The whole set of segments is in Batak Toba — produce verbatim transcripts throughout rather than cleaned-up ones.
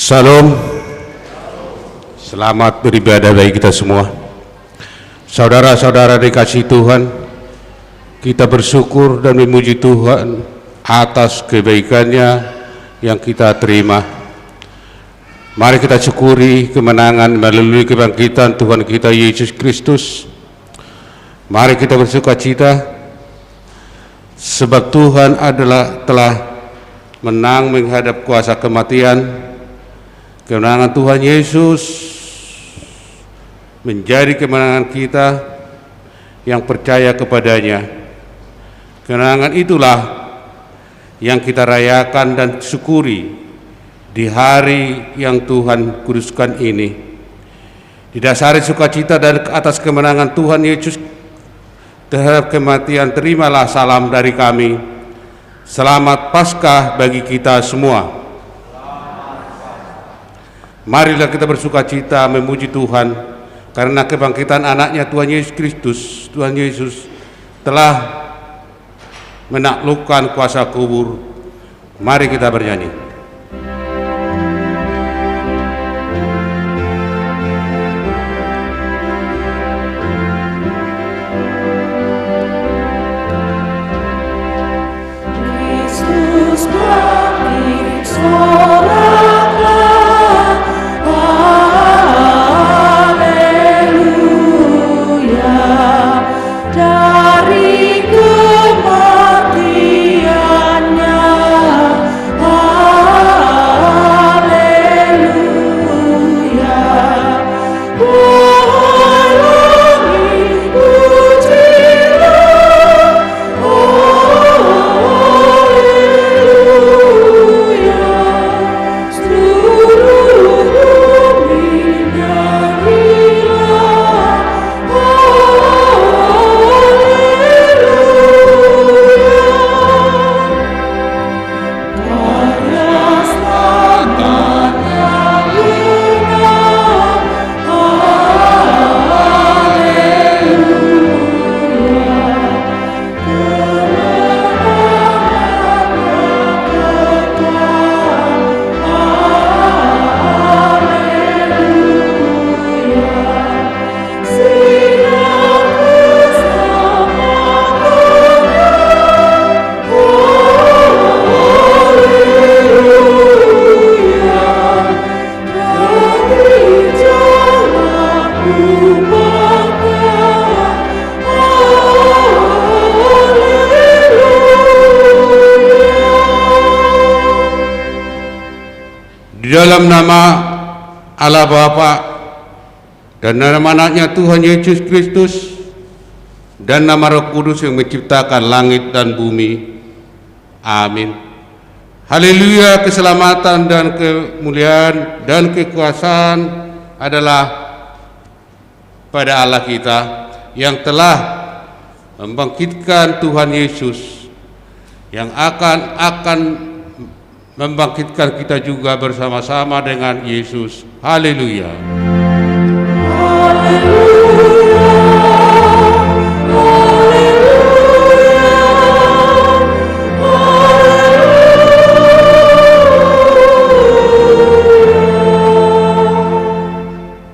Shalom. Selamat beribadah bagi kita semua. Saudara-saudara dikasihi Tuhan, kita bersyukur dan memuji Tuhan atas kebaikan-Nya yang kita terima. Mari kita syukuri kemenangan melalui kebangkitan Tuhan kita Yesus Kristus. Mari kita bersukacita, sebab Tuhan adalah, telah menang menghadap kuasa kematian. Kemenangan Tuhan Yesus menjadi kemenangan kita yang percaya kepada-Nya. Kemenangan itulah yang kita rayakan dan syukuri di hari yang Tuhan kuduskan ini. Didasari sukacita dan atas kemenangan Tuhan Yesus terhadap kematian, terimalah salam dari kami. Selamat Paskah bagi kita semua. Marilah kita bersukacita memuji Tuhan karena kebangkitan Anak-Nya Tuhan Yesus Kristus. Tuhan Yesus telah menaklukkan kuasa kubur. Mari kita bernyanyi. Kristus bangkit, soraklah, haleluya, dari kematian-Nya, haleluya. Di dalam nama Allah Bapa, dan nama Anaknya Tuhan Yesus Kristus, dan nama Roh Kudus yang menciptakan langit dan bumi. Amin. Haleluya, keselamatan dan kemuliaan dan kekuasaan adalah pada Allah kita yang telah membangkitkan Tuhan Yesus, yang akan, akan membangkitkan kita juga bersama-sama dengan Yesus. Haleluya.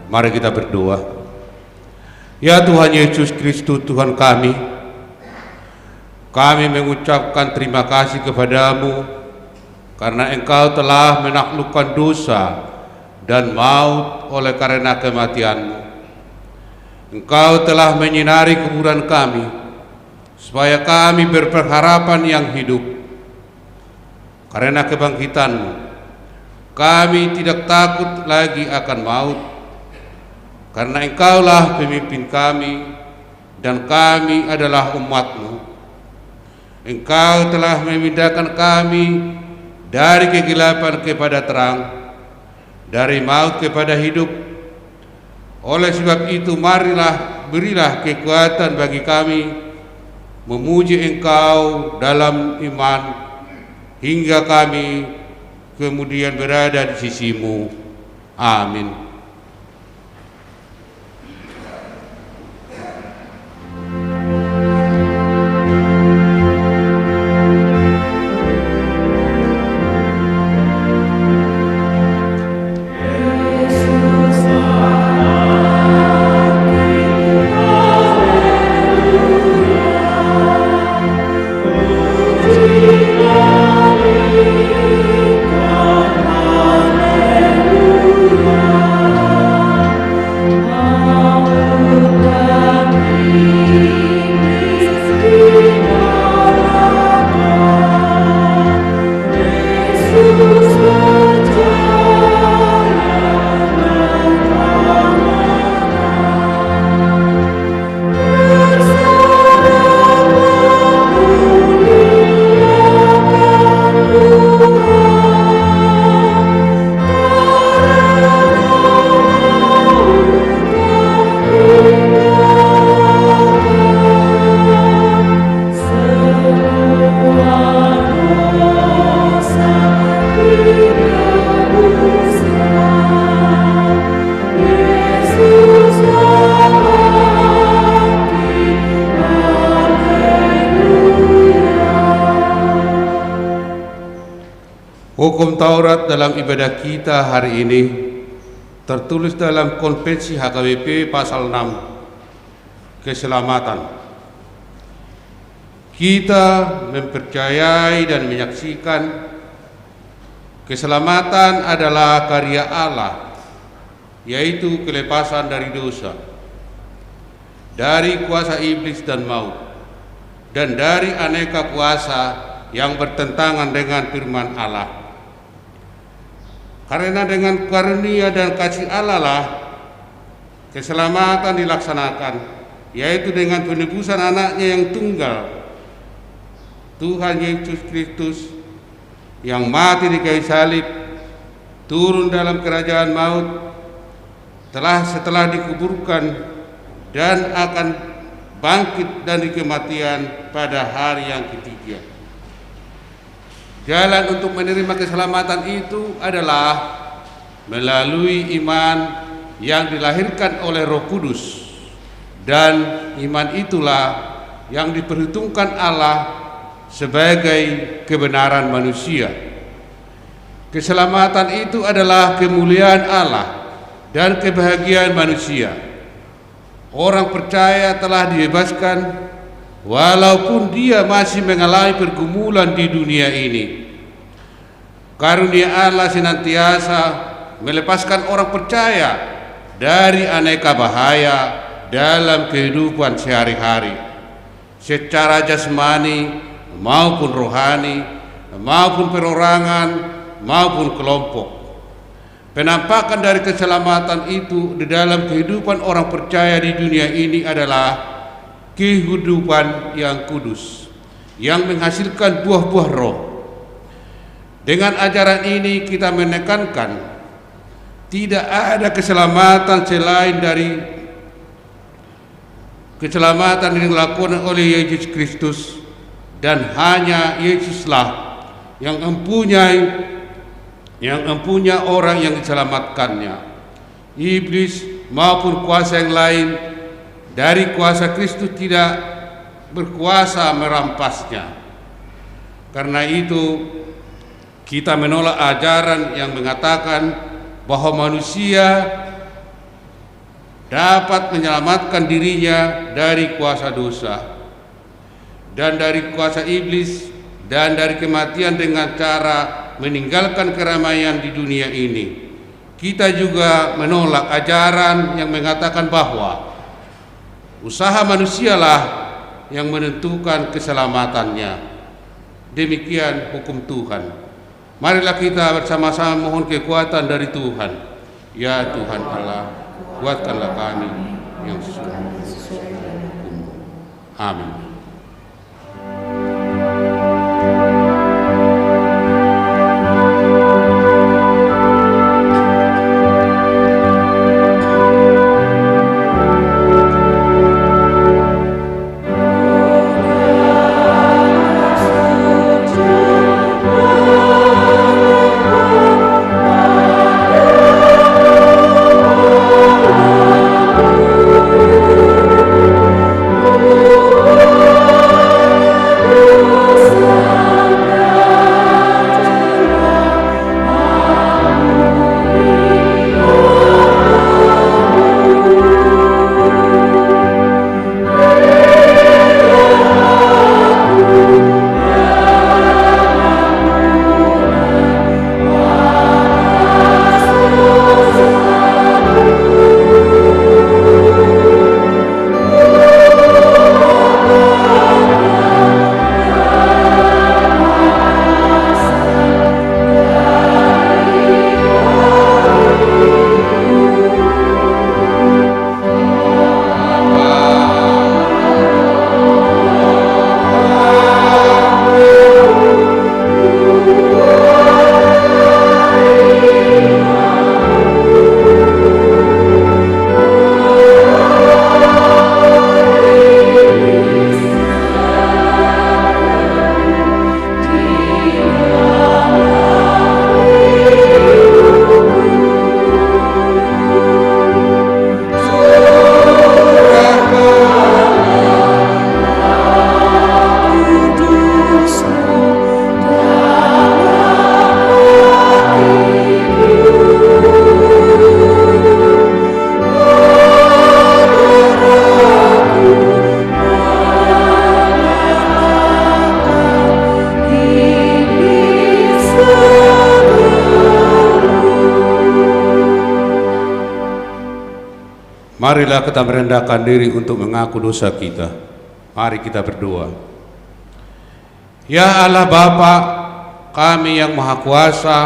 Mari kita berdoa. Ya Tuhan Yesus Kristus, Tuhan kami, kami mengucapkan terima kasih kepada-Mu karena Engkau telah menaklukkan dosa dan maut oleh karena kematian-Mu. Engkau telah menyinari kuburan kami, supaya kami berpengharapan yang hidup. Karena kebangkitan-Mu, kami tidak takut lagi akan maut, karena Engkaulah pemimpin kami, dan kami adalah umat-Mu. Engkau telah memindahkan kami dari kegelapan kepada terang, dari maut kepada hidup. Oleh sebab itu, marilah, berilah kekuatan bagi kami memuji Engkau dalam iman, hingga kami kemudian berada di sisi-Mu. Amin. Hukum Taurat dalam ibadah kita hari ini tertulis dalam Konvensi H K B P pasal enam, keselamatan. Kita mempercayai dan menyaksikan keselamatan adalah karya Allah, yaitu kelepasan dari dosa, dari kuasa iblis dan maut, dan dari aneka kuasa yang bertentangan dengan firman Allah. Karena dengan karunia dan kasih Allah lah keselamatan dilaksanakan, yaitu dengan penebusan Anaknya yang tunggal, Tuhan Yesus Kristus, yang mati di kayu salib, turun dalam kerajaan maut, telah, setelah dikuburkan, dan akan bangkit dari kematian pada hari yang ketiga. Jalan untuk menerima keselamatan itu adalah melalui iman yang dilahirkan oleh Roh Kudus, dan iman itulah yang diperhitungkan Allah sebagai kebenaran manusia. Keselamatan itu adalah kemuliaan Allah dan kebahagiaan manusia. Orang percaya telah dibebaskan, walaupun dia masih mengalami pergumulan di dunia ini. Karunia Allah senantiasa melepaskan orang percaya dari aneka bahaya dalam kehidupan sehari-hari, secara jasmani maupun rohani, maupun perorangan maupun kelompok. Penampakan dari keselamatan itu di dalam kehidupan orang percaya di dunia ini adalah kehidupan yang kudus, yang menghasilkan buah-buah roh. Dengan ajaran ini kita menekankan, tidak ada keselamatan selain dari keselamatan yang dilakukan oleh Yesus Kristus, dan hanya Yesuslah yang mempunyai, yang mempunyai orang yang diselamatkannya. Iblis maupun kuasa yang lain dari kuasa Kristus tidak berkuasa merampasnya. Karena itu, kita menolak ajaran yang mengatakan bahwa manusia dapat menyelamatkan dirinya dari kuasa dosa dan dari kuasa iblis dan dari kematian dengan cara meninggalkan keramaian di dunia ini. Kita juga menolak ajaran yang mengatakan bahwa usaha manusialah yang menentukan keselamatannya. Demikian hukum Tuhan. Marilah kita bersama-sama mohon kekuatan dari Tuhan. Ya Tuhan Allah, kuatkanlah kami yang sesungguhnya sesuai dengan hukum-Mu. Amin. Marilah kita merendahkan diri untuk mengaku dosa kita. Mari kita berdoa. Ya Allah Bapa kami yang Maha Kuasa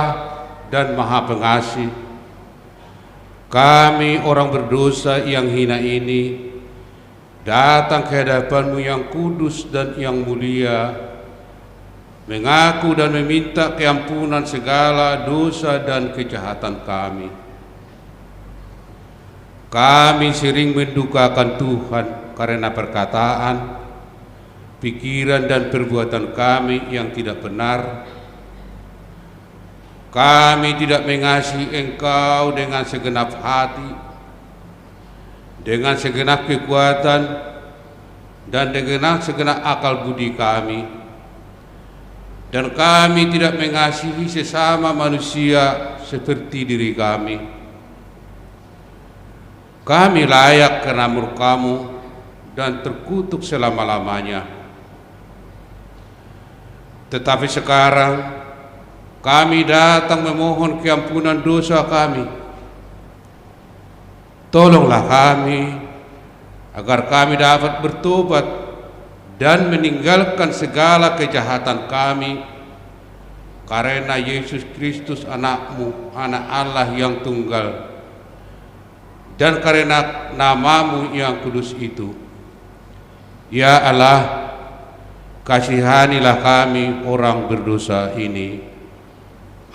dan Maha Pengasih, kami orang berdosa yang hina ini datang ke hadapan-Mu yang kudus dan yang mulia, mengaku dan meminta keampunan segala dosa dan kejahatan kami. Kami sering mendukakan Tuhan karena perkataan, pikiran, dan perbuatan kami yang tidak benar. Kami tidak mengasihi Engkau dengan segenap hati, dengan segenap kekuatan, dan dengan segenap akal budi kami. Dan kami tidak mengasihi sesama manusia seperti diri kami. Kami layak kena murka-Mu dan terkutuk selama-lamanya. Tetapi sekarang kami datang memohon keampunan dosa kami. Tolonglah kami, agar kami dapat bertobat dan meninggalkan segala kejahatan kami, karena Yesus Kristus Anak-Mu, Anak Allah yang tunggal, dan karena nama-Mu yang kudus itu. Ya Allah, kasihanilah kami orang berdosa ini.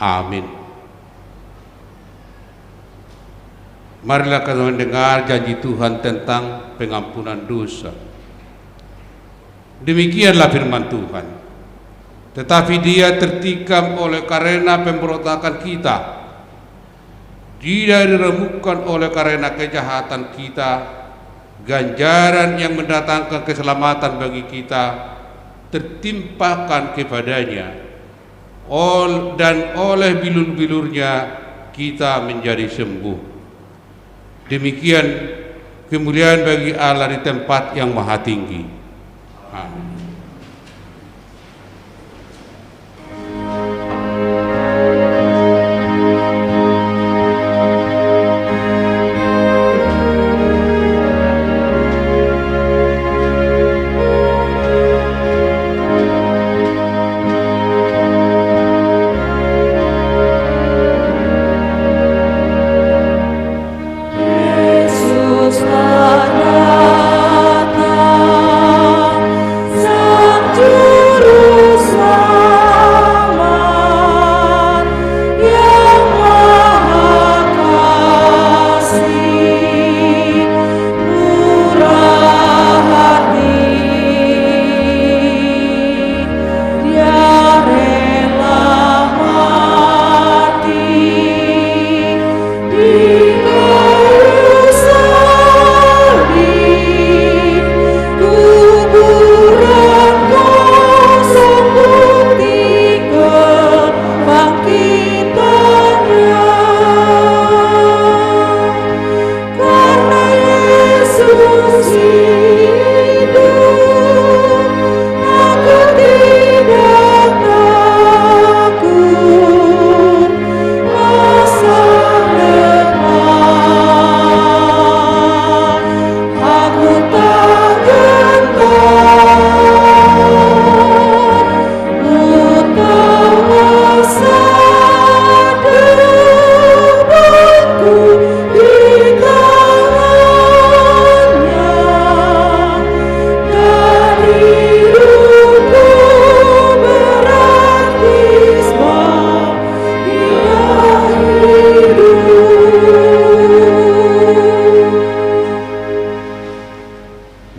Amin. Marilah kita mendengar janji Tuhan tentang pengampunan dosa. Demikianlah firman Tuhan. Tetapi Dia tertikam oleh karena pemberontakan kita, Dia diremukkan oleh karena kejahatan kita, ganjaran yang mendatangkan keselamatan bagi kita tertimpakan kepada-Nya. Ol-, dan oleh bilur-bilur-Nya kita menjadi sembuh. Demikian kemuliaan bagi Allah di tempat yang maha tinggi. Amin.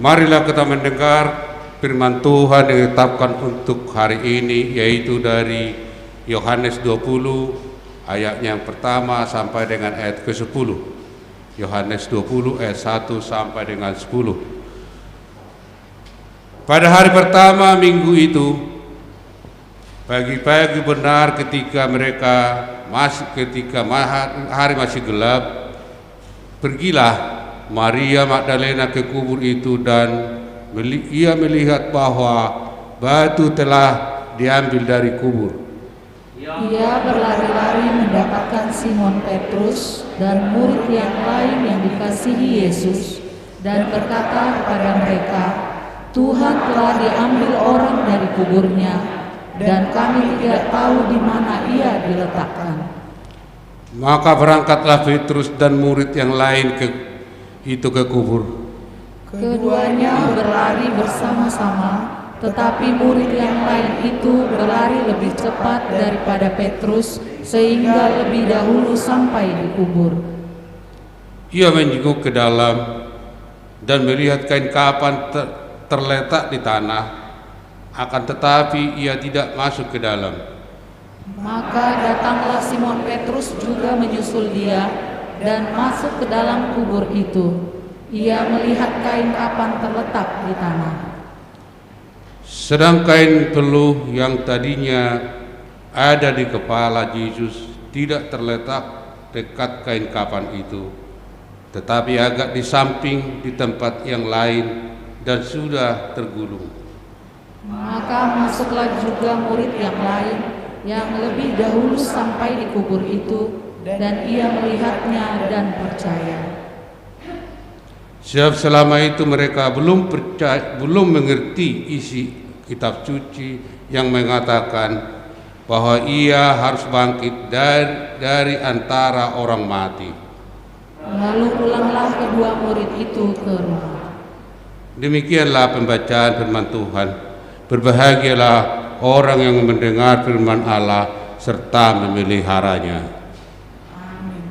Marilah kita mendengar firman Tuhan yang ditetapkan untuk hari ini, yaitu dari Yohanes dua puluh, ayatnya yang pertama sampai dengan ayat kesepuluh. Yohanes dua puluh ayat satu sampai dengan sepuluh. Pada hari pertama minggu itu, pagi-pagi benar ketika mereka masih, ketika ma-, hari masih gelap, pergilah Maria Magdalena ke kubur itu dan meli-, ia melihat bahwa batu telah diambil dari kubur. Ia berlari-lari mendapatkan Simon Petrus dan murid yang lain yang dikasihi Yesus, dan berkata kepada mereka, "Tuhan telah diambil orang dari kuburnya, dan kami tidak tahu di mana ia diletakkan." Maka berangkatlah Petrus dan murid yang lain ke, itu ke kubur. Keduanya berlari bersama-sama, tetapi murid yang lain itu berlari lebih cepat daripada Petrus, sehingga lebih dahulu sampai di kubur. Ia menjenguk ke dalam dan melihat kain kapan ter-, terletak di tanah, akan tetapi ia tidak masuk ke dalam. Maka datanglah Simon Petrus juga menyusul dia, dan masuk ke dalam kubur itu. Ia melihat kain kapan terletak di tanah. Sedang kain peluh yang tadinya ada di kepala Yesus tidak terletak dekat kain kapan itu, tetapi agak di samping di tempat yang lain dan sudah tergulung. Maka masuklah juga murid yang lain, yang lebih dahulu sampai di kubur itu, dan ia melihatnya dan percaya. Sebab selama itu mereka belum percaya, belum mengerti isi Kitab Suci yang mengatakan bahwa ia harus bangkit dari, dari antara orang mati. Lalu pulanglah kedua murid itu ke rumah. Demikianlah pembacaan firman Tuhan. Berbahagialah orang yang mendengar firman Allah serta memeliharanya. Amin.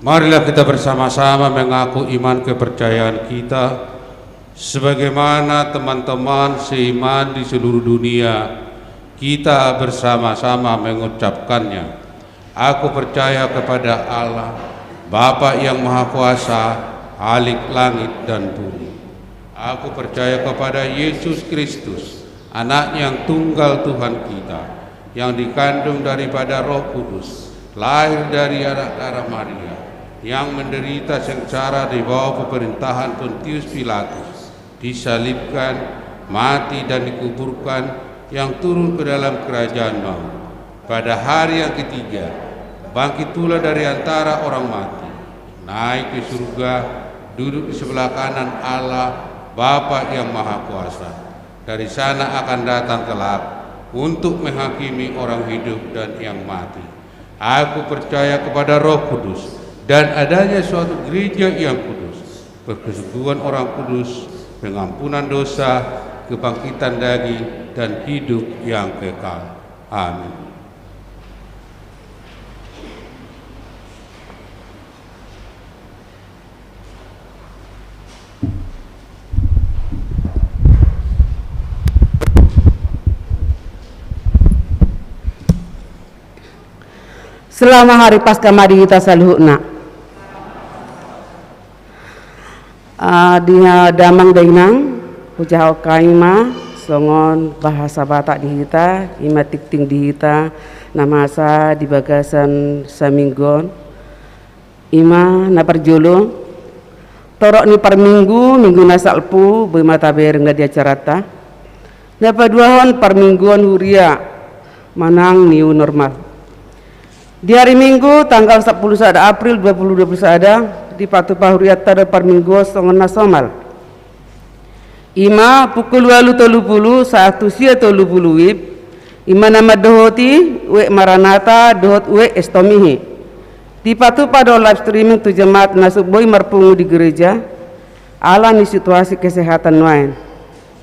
Marilah kita bersama-sama mengaku iman kepercayaan kita, sebagaimana teman-teman seiman di seluruh dunia, kita bersama-sama mengucapkannya. Aku percaya kepada Allah, Bapa yang Maha Kuasa, Khalik langit dan bumi. Aku percaya kepada Yesus Kristus, Anak yang tunggal Tuhan kita, yang dikandung daripada Roh Kudus, lahir dari anak darah Maria, yang menderita sengsara di bawah pemerintahan Pontius Pilatus, disalibkan, mati dan dikuburkan, yang turun ke dalam kerajaan maut. Pada hari yang ketiga, bangkit pula dari antara orang mati, naik ke surga, duduk di sebelah kanan Allah, Bapa yang Maha Kuasa. Dari sana akan datang kelak untuk menghakimi orang hidup dan yang mati. Aku percaya kepada Roh Kudus dan adanya suatu gereja yang kudus, persetubuhan orang kudus, pengampunan dosa, kebangkitan daging, dan hidup yang kekal. Amin. Selamat Hari Paskah ma di hita saluhutna. Ah, di, ah, damang dainang, hujahahon hami ma songon bahasa Batak di hita, i ma tingting di hita na masa di bagasan saminggu on. I ma na parjolo, torop ni parminggu, minggu na salpu, boi ma tabereng di acaranta. Na paduahon, parmingguon huria manang new normal. Di ari Minggu tanggal sampulu sada April dua puluh dua puluh sada, dipatupa hurianta do parmingguon songon na somal. I ma pukul ualu tolu pulu sahat tu sia tolu pulu wib, i ma na mandohoti Wijk Maranatha dohot Wijk Estomihi. Dipatupa do live streaming tu jemaat na so boi marpungu di gereja, ala ni situasi kesehatan nuaeng.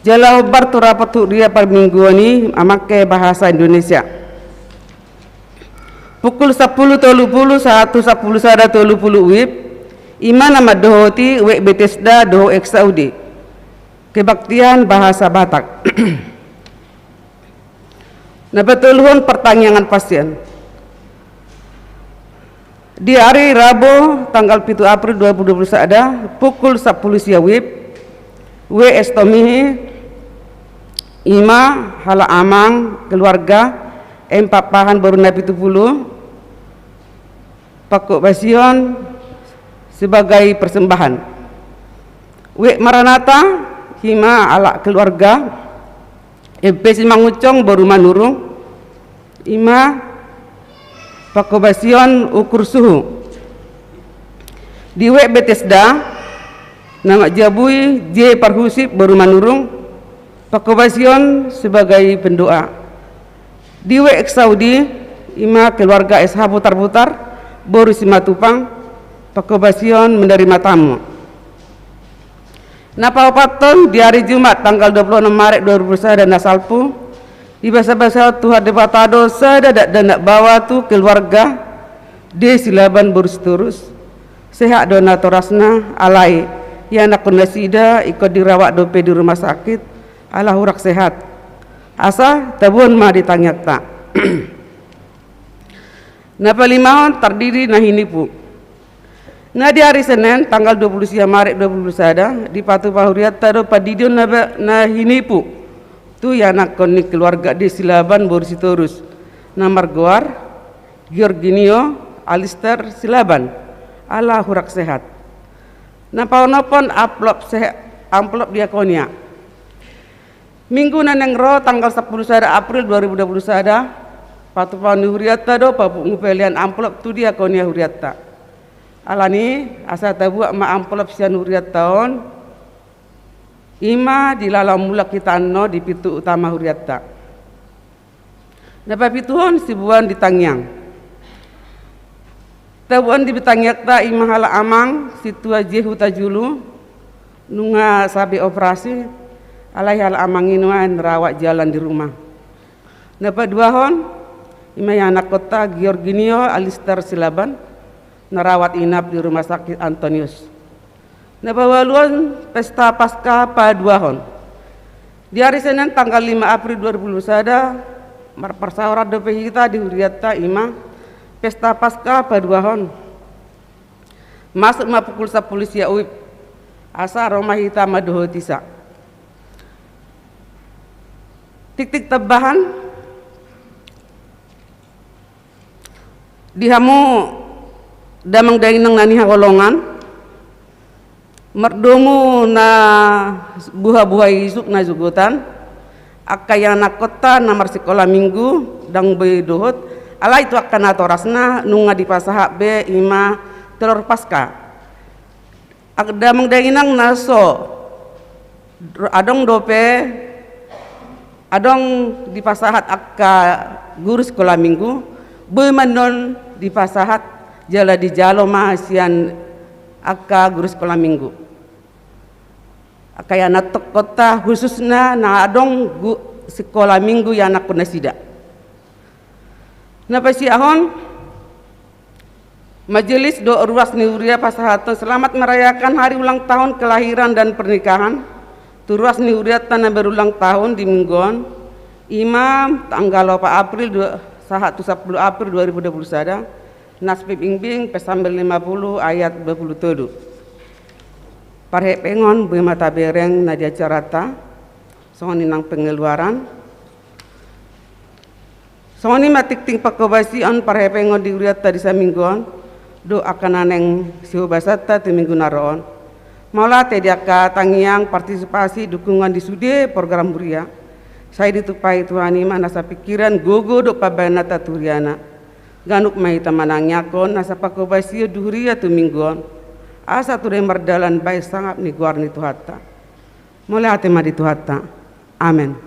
Jala hombar tu rapot huria parmingguon i mamangke bahasa Indonesia. Pukul sampulu tolu pulu sahat tu sampulu sada tolu pulu wib, i ma na mandohoti Wijk Betesda dohot Wijk Saudi. Kebaktian bahasa Batak. Na patoluhon, partangiangan pasien. Di ari Rabu tanggal pitu April dua puluh dua puluh sada, pukul sampulu sia wib, Wijk Estomihi, i ma halak amang, keluarga, M Pakpahan boru na pitu pulu, panghobasion sebagai persembahan. Wijk Maranatha, i ma halak keluarga, M P Simangunsong boru Manurung, i ma panghobasion ukur suhu. Di Wijk Betesda, na manjabui J Parhusip boru Manurung, panghobasion sebagai pendoa. Di Wijk Saudi, i ma keluarga S H Butarbutar boru Simatupang, panghobasion menerima tamu. Na paopathon, di ari Jumat tanggal dua puluh enam Maret dua ribu dua puluh sada na salpu, dibasabasahon Tuhan Debata do sada dakdanak baoa tu keluarga D Silaban boru Sitorus. Sehat do natorasna, alai ianakkon nasida ingkon dirawat dope di rumah sakit, ala hurang sehat. Asa tabuhon ma di tangiangta. Na palimahon, tardidi na hinipu. Na di ari Senen tanggal dua puluh sia Maret dua puluh dua puluh sada, dipatupa hurianta do pandidion na ba-, na hinipu tu ianakkon ni keluarga D Silaban boru Sitorus, na margoar Georginio Alister Silaban, ala hurang sehat. Na paonomhon, amplop seha-, amplop diakonia. Minggu na naeng ro tanggal sampulu sada April dua ribu dua puluh sada, patupaon ni hurianta do papungu pelean amplop tu diakonia hurianta. Alani, asa tabuat ma amplop sian hurianta on, i ma di lalao mulak hita annon di pintu utama hurianta. Na papituhon, sibuan di tangiang. Tabuan di tangiangta i ma halak amang Sintua J Hutajulu, nunga sabe operasi, alai halak amang i nuaeng rawat jalan di rumah. Na paduahon, i ma ianakkonta Georginio Alister Silaban, na rawat inap di Rumah Sakit Antonius. Na paualuhon, pesta Paskah paduahon. Di ari Senen tanggal lima April dua ribu dua puluh sada, marparsaoran dope hita di hurianta i ma pesta Paskah paduahon. Masuk ma pukul sampulu sia wib, asa ro ma hita mandohotisa. Tingting tambahan, di hamu damang dainang na hinaholongan, mardomu na buhabuha isuk na jogotan, angka ianakkonta na marsikola minggu ndang boi dohot, alai tu angka natorasna nunga dipasahat be i ma telor Paskah. Angka damang dainang na so adong dope, adong dipasahat angka guru sikola minggu, boi ma annon dipasahat jala dijalo ma sian angka guru sikola minggu. Angka ianakkon-, ianakkonnta khususna na adong gu-, sikola minggu ianakkon nasida. Na pasiahon, majelis dohot ruas ni huria pasahathon selamat merayakan hari ulang tahun kelahiran dan pernikahan tu ruas ni hurianta na berulang tahun di minggu on, i ma tanggal opat April dua, sahat tu sampulu April dua ribu dua puluh sada, Nas Pembingbing, Psalmen lima puluh ayat dua puluh tolu. Parhepengon boi ma tabereng na di acaranta, songon i nang Pengeluaran. Songon i ma tingting panghobasion parhepengon di hurianta di saminggu on, dohot angka na naeng sihobasanta tu minggu na ro on. Mauliate di angka tangiang, partisipasi, dukungan di sude program huria. Sai ditumpahi Tuhan i ma nasa pingkiran, gogo dohot pambahenanta tu huriana. Ganup ma hita manangiangkon nasa panghobasion di huria tu minggu on, asa tutu mardalan bahen sangap ni goar ni Tuhanta. Mauliate ma di Tuhanta. Amen.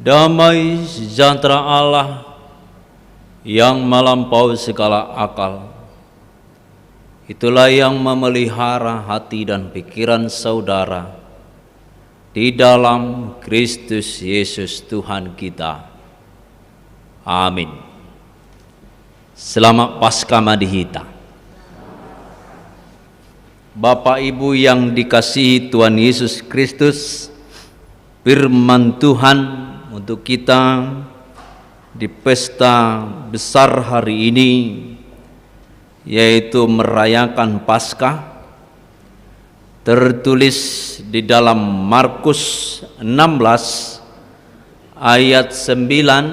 Damai sejahtera Allah yang melampaui segala akal, itulah yang memelihara hati dan pikiran saudara di dalam Kristus Yesus Tuhan kita. Amin. Selamat Paskah ma di hita. Bapak Ibu yang dikasihi Tuhan Yesus Kristus, firman Tuhan untuk kita di pesta besar hari ini, yaitu merayakan Paskah, tertulis di dalam Markus enam belas ayat sembilan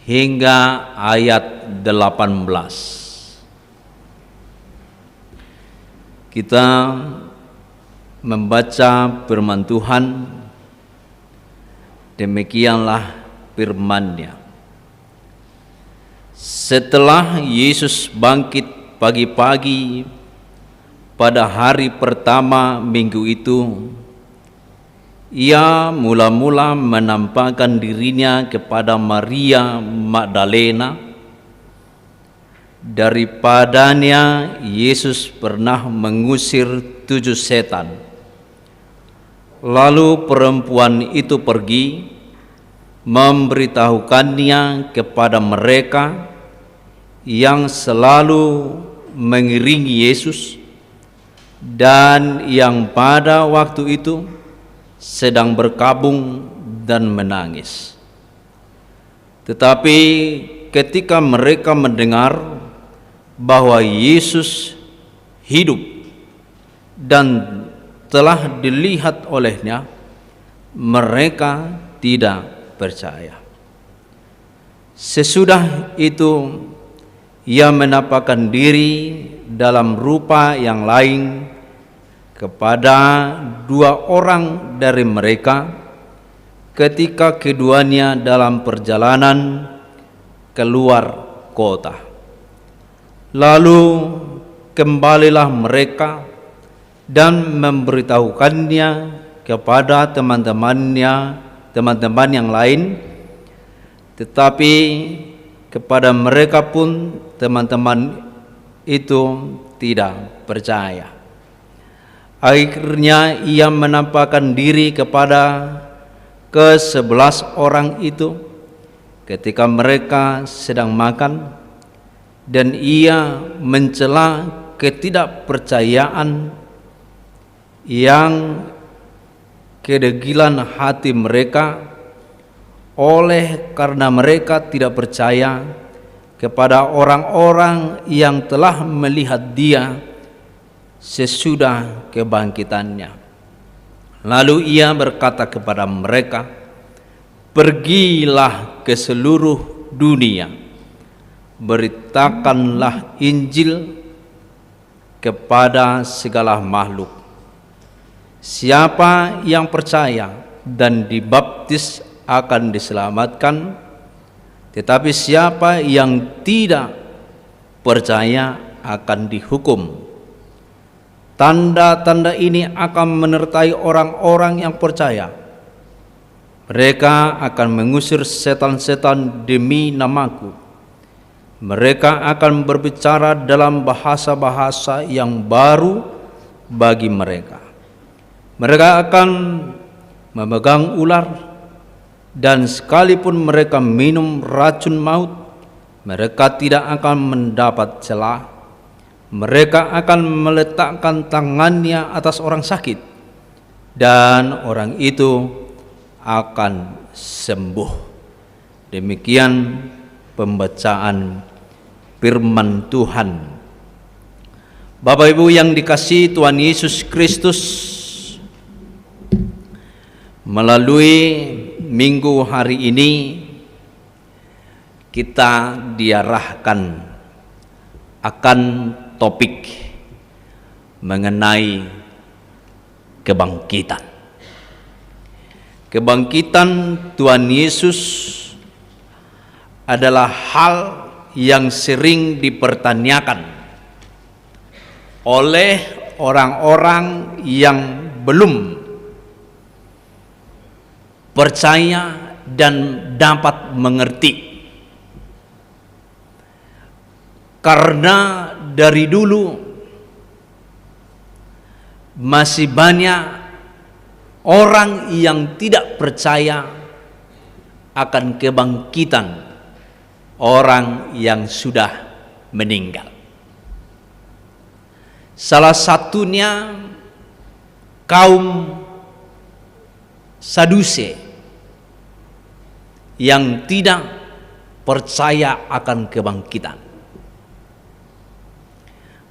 hingga ayat delapan belas. Kita membaca firman Tuhan, demikianlah firman-Nya. Setelah Yesus bangkit pagi-pagi pada hari pertama minggu itu, Ia mula-mula menampakkan diri-Nya kepada Maria Magdalena. Daripadanya Yesus pernah mengusir tujuh setan. Lalu perempuan itu pergi, memberitahukannya kepada mereka yang selalu mengiringi Yesus dan yang pada waktu itu sedang berkabung dan menangis. Tetapi ketika mereka mendengar bahwa Yesus hidup dan telah dilihat olehnya, mereka tidak percaya. Sesudah itu, Ia menampakkan diri dalam rupa yang lain kepada dua orang dari mereka, ketika keduanya dalam perjalanan keluar kota. Lalu kembalilah mereka dan memberitahukannya kepada teman-temannya, teman-teman yang lain, tetapi kepada mereka pun teman-teman itu tidak percaya. Akhirnya ia menampakkan diri kepada kesebelas orang itu ketika mereka sedang makan, dan ia mencela ketidakpercayaan yang kedegilan hati mereka, oleh karena mereka tidak percaya kepada orang-orang yang telah melihat dia sesudah kebangkitannya. Lalu ia berkata kepada mereka, "Pergilah ke seluruh dunia, beritakanlah Injil kepada segala makhluk. Siapa yang percaya dan dibaptis akan diselamatkan, tetapi siapa yang tidak percaya akan dihukum. Tanda-tanda ini akan menyertai orang-orang yang percaya. Mereka akan mengusir setan-setan demi namaku. Mereka akan berbicara dalam bahasa-bahasa yang baru bagi mereka. Mereka akan memegang ular, dan sekalipun mereka minum racun maut, mereka tidak akan mendapat celah. Mereka akan meletakkan tangannya atas orang sakit, dan orang itu akan sembuh." Demikian pembacaan firman Tuhan. Bapak Ibu yang dikasihi Tuhan Yesus Kristus, melalui minggu hari ini kita diarahkan akan topik mengenai kebangkitan. Kebangkitan Tuhan Yesus adalah hal yang sering dipertanyakan oleh orang-orang yang belum percaya dan dapat mengerti. Karena dari dulu masih banyak orang yang tidak percaya akan kebangkitan orang yang sudah meninggal. Salah satunya kaum Saduse yang tidak percaya akan kebangkitan.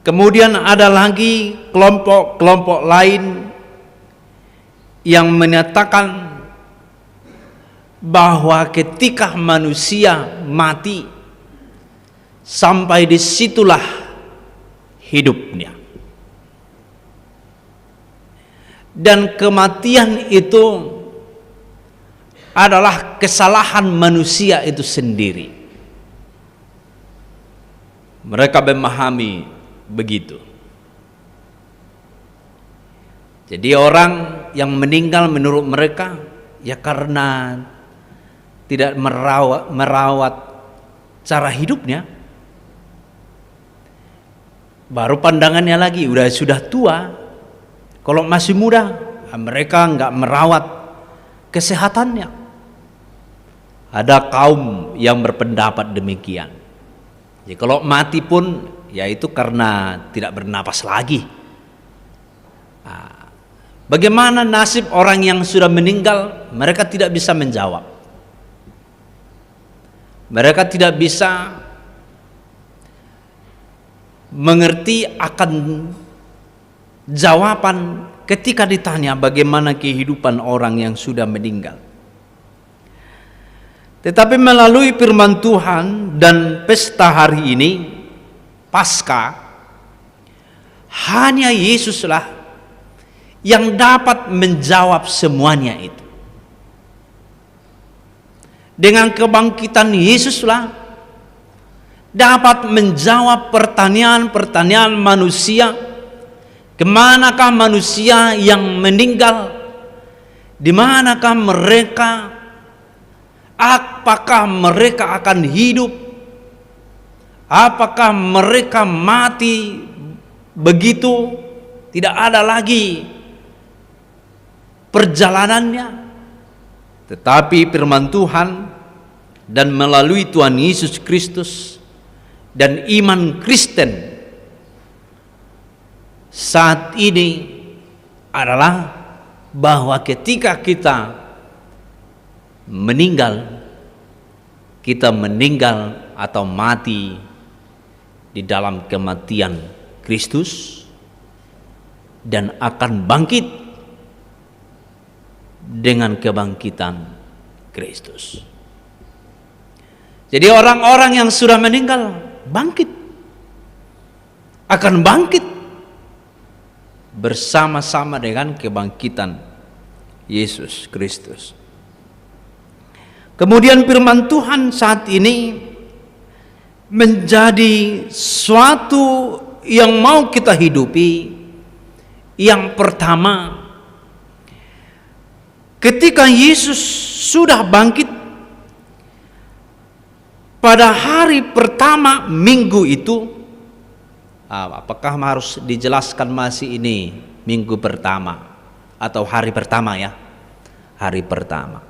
Kemudian ada lagi kelompok-kelompok lain yang menyatakan bahwa ketika manusia mati, sampai di situlah hidupnya. Dan kematian itu adalah kesalahan manusia itu sendiri. Mereka memahami begitu. Jadi orang yang meninggal menurut mereka, ya karena tidak merawat, merawat cara hidupnya, baru pandangannya lagi, udah sudah tua. Kalau masih muda, mereka nggak merawat kesehatannya. Ada kaum yang berpendapat demikian. Jadi kalau mati pun, ya itu karena tidak bernapas lagi. Nah, bagaimana nasib orang yang sudah meninggal? Mereka tidak bisa menjawab. Mereka tidak bisa mengerti akan jawaban ketika ditanya bagaimana kehidupan orang yang sudah meninggal. Tetapi melalui firman Tuhan dan pesta hari ini, Paskah, hanya Yesuslah yang dapat menjawab semuanya itu. Dengan kebangkitan Yesuslah dapat menjawab pertanyaan-pertanyaan manusia, kemanakah manusia yang meninggal, di manakah mereka, apakah mereka akan hidup, apakah mereka mati begitu, tidak ada lagi perjalanannya. Tetapi firman Tuhan dan melalui Tuhan Yesus Kristus dan iman Kristen saat ini adalah bahwa ketika kita meninggal, kita meninggal atau mati di dalam kematian Kristus dan akan bangkit dengan kebangkitan Kristus. Jadi, orang-orang yang sudah meninggal bangkit, akan bangkit bersama-sama dengan kebangkitan Yesus Kristus. Kemudian, firman Tuhan saat ini menjadi suatu yang mau kita hidupi. Yang pertama, ketika Yesus sudah bangkit, pada hari pertama minggu itu, ah, apakah harus dijelaskan masih ini minggu pertama atau hari pertama, ya? Hari pertama.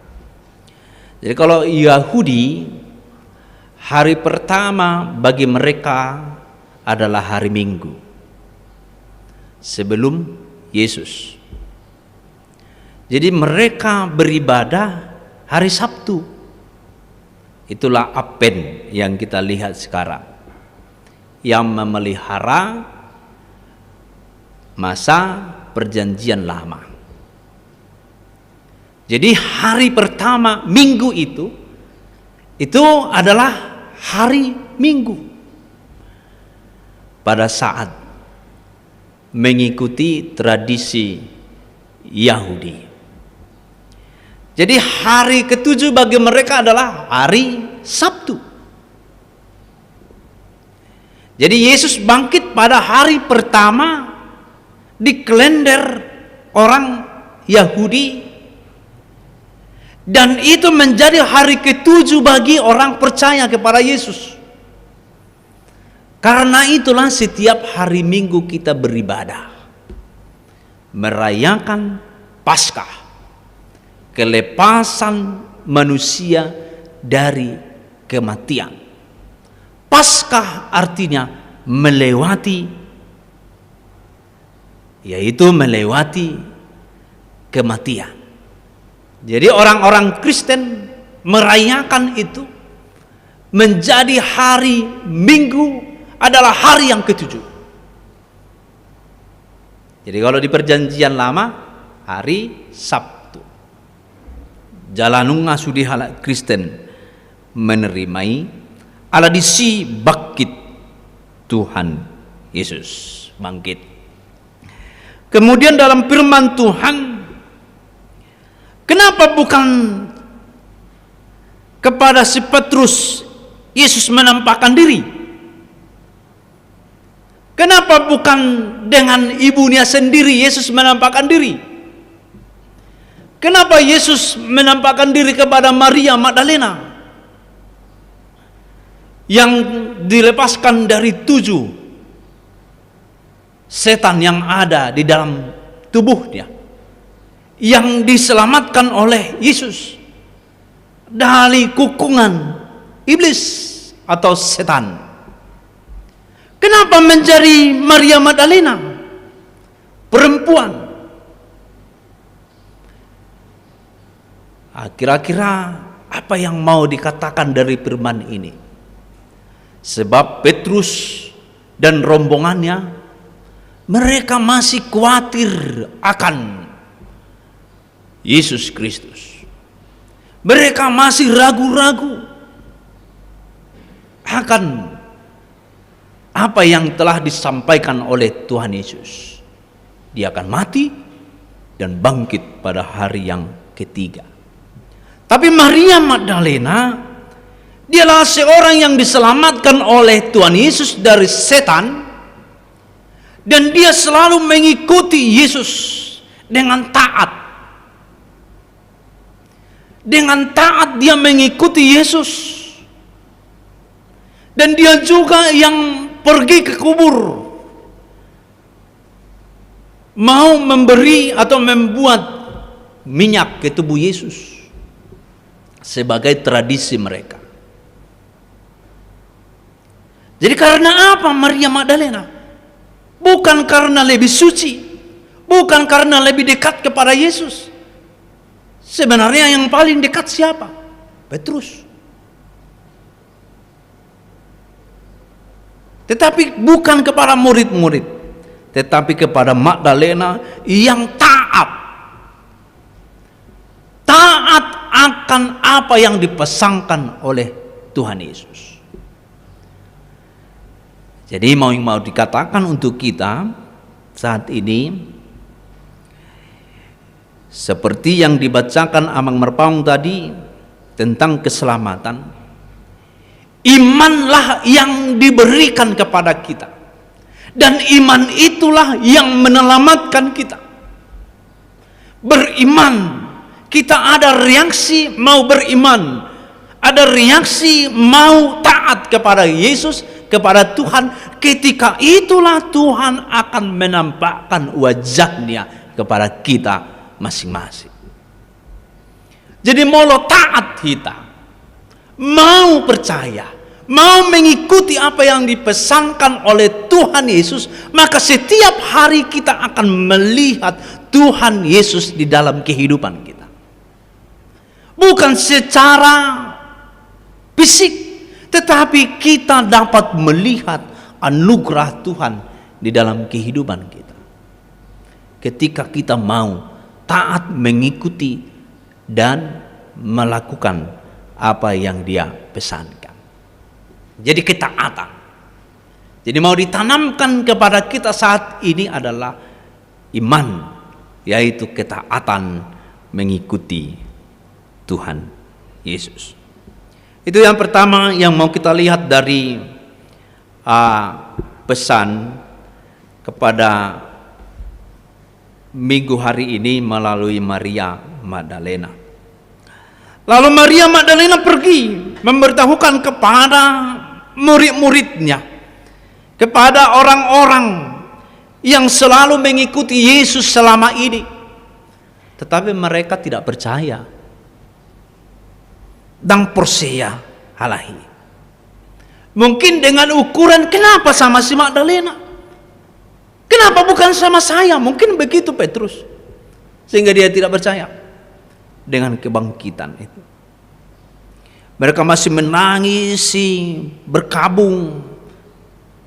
Jadi, kalau Yahudi, hari pertama bagi mereka adalah hari Minggu sebelum Yesus. Jadi, mereka beribadah hari Sabtu. Itulah Advent yang kita lihat sekarang, yang memelihara masa Perjanjian Lama. Jadi, hari pertama minggu itu, itu adalah hari Minggu pada saat mengikuti tradisi Yahudi. Jadi, hari ketujuh bagi mereka adalah hari Sabtu. Jadi, Yesus bangkit pada hari pertama di kalender orang Yahudi, dan itu menjadi hari ketujuh bagi orang percaya kepada Yesus. Karena itulah, setiap hari Minggu kita beribadah, merayakan Paskah, kelepasan manusia dari kematian. Paskah artinya melewati, yaitu melewati kematian. Jadi, orang-orang Kristen merayakan itu menjadi hari Minggu, adalah hari yang ketujuh. Jadi, kalau di Perjanjian Lama, hari Sabtu. Jala nunga sude halak Kristen menerima i, ala disi bangkit Tuhan Yesus, bangkit. Kemudian, dalam firman Tuhan, kenapa bukan kepada si Petrus Yesus menampakkan diri? Kenapa bukan dengan ibunya sendiri Yesus menampakkan diri? Kenapa Yesus menampakkan diri kepada Maria Magdalena yang dilepaskan dari tujuh setan yang ada di dalam tubuhnya, yang diselamatkan oleh Yesus dari kukungan iblis atau setan? Kenapa menjadi Maria Magdalena, perempuan? Ah, kira-kira apa yang mau dikatakan dari firman ini? Sebab Petrus dan rombongannya, mereka masih khawatir akan Yesus Kristus. Mereka masih ragu-ragu akan apa yang telah disampaikan oleh Tuhan Yesus. Dia akan mati dan bangkit pada hari yang ketiga. Tapi Maria Magdalena, dialah seorang yang diselamatkan oleh Tuhan Yesus dari setan, dan dia selalu mengikuti Yesus dengan taat. Dengan taat dia mengikuti Yesus. Dan dia juga yang pergi ke kubur, mau memberi atau membuat minyak ke tubuh Yesus sebagai tradisi mereka. Jadi, karena apa Maria Magdalena? Bukan karena lebih suci, bukan karena lebih dekat kepada Yesus. Sebenarnya yang paling dekat siapa? Petrus. Tetapi bukan kepada murid-murid, tetapi kepada Magdalena yang taat. Taat akan apa yang dipesankan oleh Tuhan Yesus. Jadi, mau, mau dikatakan untuk kita saat ini, seperti yang dibacakan Amang Marpaung tadi tentang keselamatan, imanlah yang diberikan kepada kita. Dan iman itulah yang menyelamatkan kita. Beriman, kita ada reaksi mau beriman, ada reaksi mau taat kepada Yesus, kepada Tuhan. Ketika itulah Tuhan akan menampakkan wajah-Nya kepada kita masing-masing. Jadi, molo taat hita, mau percaya, mau mengikuti apa yang dipesankan oleh Tuhan Yesus, maka setiap hari kita akan melihat Tuhan Yesus di dalam kehidupan kita. Bukan secara fisik, tetapi kita dapat melihat anugerah Tuhan di dalam kehidupan kita. Ketika kita mau taat mengikuti dan melakukan apa yang Dia pesankan. Jadi, ketaatan. Jadi, mau ditanamkan kepada kita saat ini adalah iman, yaitu ketaatan mengikuti Tuhan Yesus. Itu yang pertama yang mau kita lihat dari, ah, pesan kepada Minggu hari ini melalui Maria Magdalena. Lalu Maria Magdalena pergi memberitahukan kepada murid-muridnya, kepada orang-orang yang selalu mengikuti Yesus selama ini. Tetapi mereka tidak percaya. Ndang porsea halak i. Mungkin dengan ukuran, kenapa sama si Magdalena? Kenapa bukan sama saya? Mungkin begitu Petrus. Sehingga dia tidak percaya dengan kebangkitan itu. Mereka masih menangisi, berkabung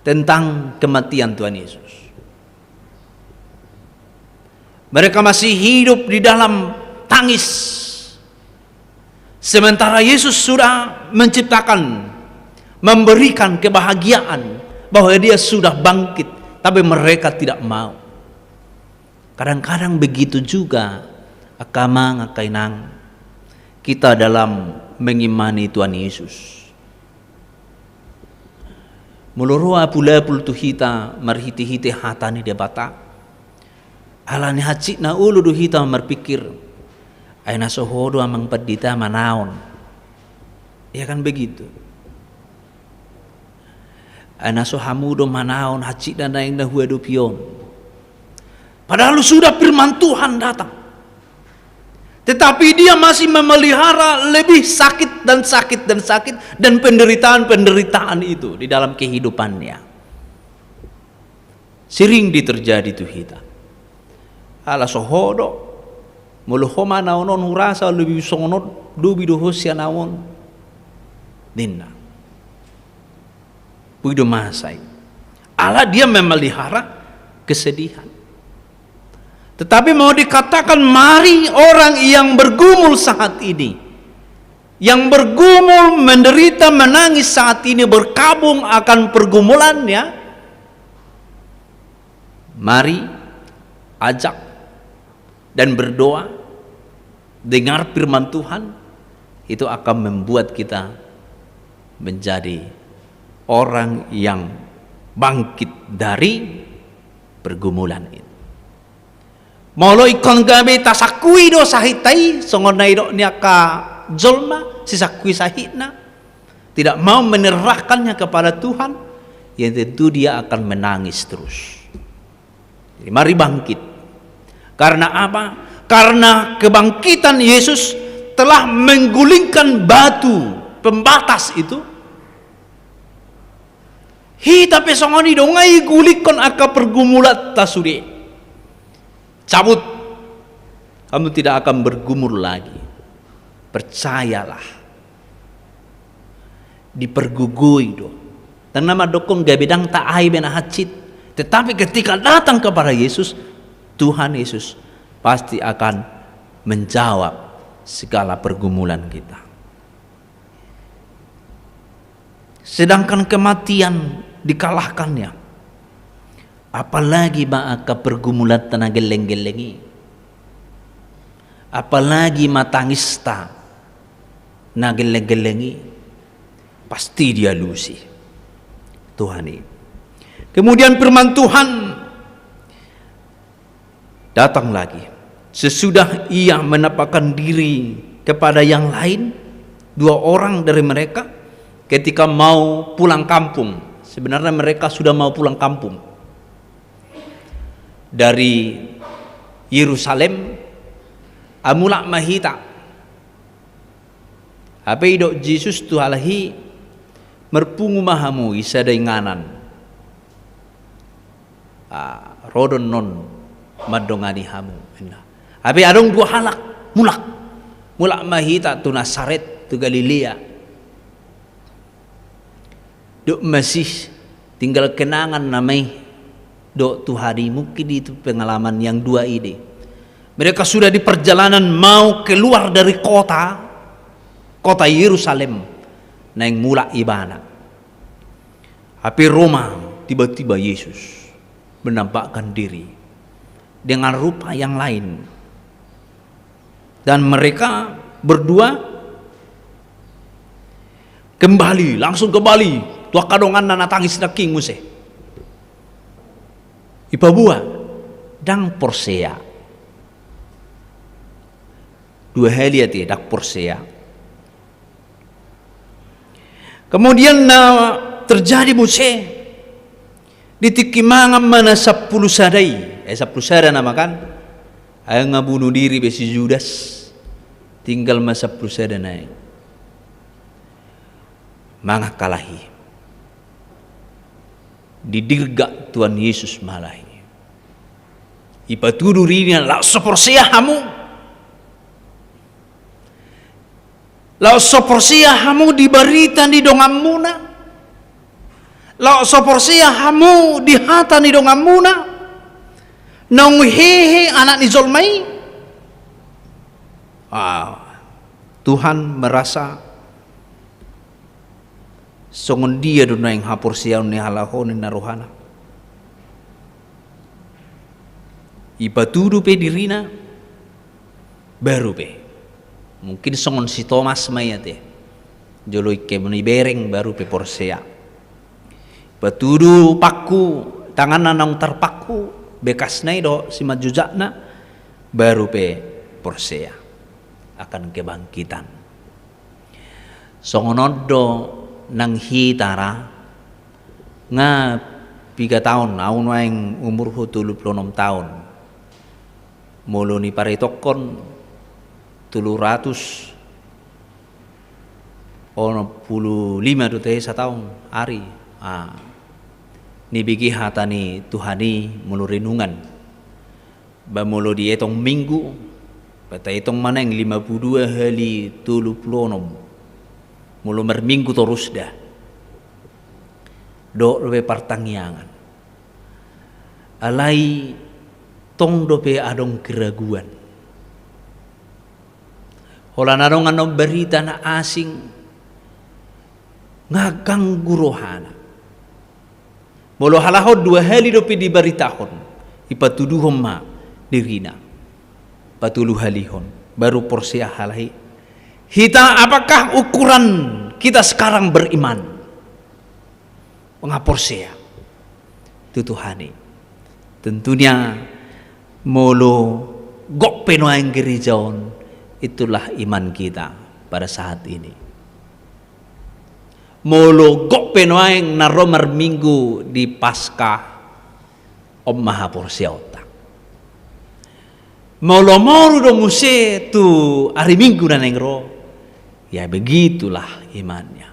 tentang kematian Tuhan Yesus. Mereka masih hidup di dalam tangis. Sementara Yesus sudah menciptakan, memberikan kebahagiaan bahwa Dia sudah bangkit, tapi mereka tidak mau. Kadang-kadang begitu juga, angka amang, angka inang, kita dalam mengimani Tuhan Yesus. Molo ro apul-apul tu hita marhite-hite hata ni Debata, ala ni hansit ni ulu do hita marpikir, ai na so ho do amang pandita manaon. Ya kan begitu. Ai na so hamu do manaon hansit na naeng na huadopi on. Padahal sudah firman Tuhan datang. Tetapi dia masih memelihara lebih sakit dan sakit dan sakit dan penderitaan-penderitaan itu di dalam kehidupannya. Sering di terjadi tu hita. Ala so ho do. Molo ho manaon on hurasa lobi songon on dobi do ho sian au on. Ninna. Boi do masa i. Ala dia memelihara kesedihan. Tetapi mau dikatakan, mari orang yang bergumul saat ini, yang bergumul, menderita, menangis saat ini, berkabung akan pergumulannya, mari ajak dan berdoa, dengar firman Tuhan, Itu akan membuat kita menjadi orang yang bangkit dari pergumulan itu. Molo ingkon gabe tasangkui do sahitta i, songon na nidok ni angka jolma, sisangkui sahitna, tidak mau menyerahkannya kepada Tuhan, ya tentu dia akan menangis terus. Jadi, mari bangkit. Karena apa? Karena kebangkitan Yesus telah menggulingkan batu pembatas itu. Hita pe songon i do, nga igulingkon angka pergumulanta sude. Cabut. Kamu tidak akan bergumul lagi. Percayalah. Dipergogoi do. Ndang na mandokkon gabe ndang taai be na hansit. Tetapi ketika datang kepada Yesus, Tuhan Yesus pasti akan menjawab segala pergumulan kita. Sedangkan kematian dikalahkannya. Apalagi ma angka pergumulanta na gelleng-gelleng i. Apalagi ma tangista na gelleng-gelleng i. Pasti dialusi Tuhan i. Kemudian firman Tuhan datang lagi. Sesudah ia menampakkan diri kepada yang lain, dua orang dari mereka, ketika mau pulang kampung. Sebenarnya mereka sudah mau pulang kampung. Dari Yerusalem, mulak ma hita. Hape didok Jesus tu halak i, marpungu ma hamu i sada inganan. Ah, ro do annon mandongani hamu, ninna. Hape adong dua halak, mulak. Mulak ma hita tu Nasaret, tu Galilea. Dok masih tinggal kenangan nama i, dok Tuhan i, mungkin itu pengalaman yang dua ini. Mereka sudah di perjalanan mau keluar dari kota, kota Yerusalem, naeng mulak ibana. Hape ro ma tiba-tiba Yesus menampakkan diri dengan rupa yang lain. Dan mereka berdua kembali, langsung kembali tu angka donganna na tangis nangkin muse. Dipaboa, ndang porsea. Dua hali ate, ndang porsea. Kemudian na terjadi muse, di tingki mangan ma na sampulu sada i, eh, sampulu sada nama kan, ai nga bunuh diri be si Judas, tinggal ma sampulu sada nai. Mangan halak i. Didirgak Tuhan Yesus ma halak i. Dipatudu diriNa, laos so porsea hamu. Laos so porsea hamu di barita ni donganmuna. Laos so porsea hamu di hata ni donganmuna. Naung hehe Anak ni jolma i. Ah, Tuhan merasa songon dia do naeng haporseaon ni halak on, ninna rohana. Dipatudu pe dirina, baru pe. Mungkin songon si Tomas ma i ate. Jolo ingkon dibereng baru pe porsea. Dipatudu pangku, tanganna naung tarpangku, bekasna i dohot simanjujakna, baru pe porsea akan kebangkitan. Songon on do nang hita ra, nga piga taon, au nuaeng umurhu tolu pulu onom taon. Molo niparitokkon tolu ratus onom pulu lima do tahe sataon ari. Ah. Nibege hata ni Tuhan i molo renungan. Ba molo dietong minggu, ba taetong ma naeng lima pulu dua hali tolu pulu onom. Molo marminggu torus da. Dohot dope partangiangan. Alai tong dope adong keraguan. Holan adong annon barita na asing, nga ganggu rohana. Molo halak on dua hali dope dibaritahon, dipatuduhon ma dirina. Patolu halihon, baru porsea halak i. Hita, apakah ukuran kita sekarang beriman? Manghaporsea tu Tuhan i. Tentunya molo gok pe nuaeng gereja on, itulah iman kita pada saat ini. Molo gok pe nuaeng na ro marminggu di Paskah, on ma haporseaonta. Molo moru do muse tu ari Minggu na naeng ro, ya begitulah imannya.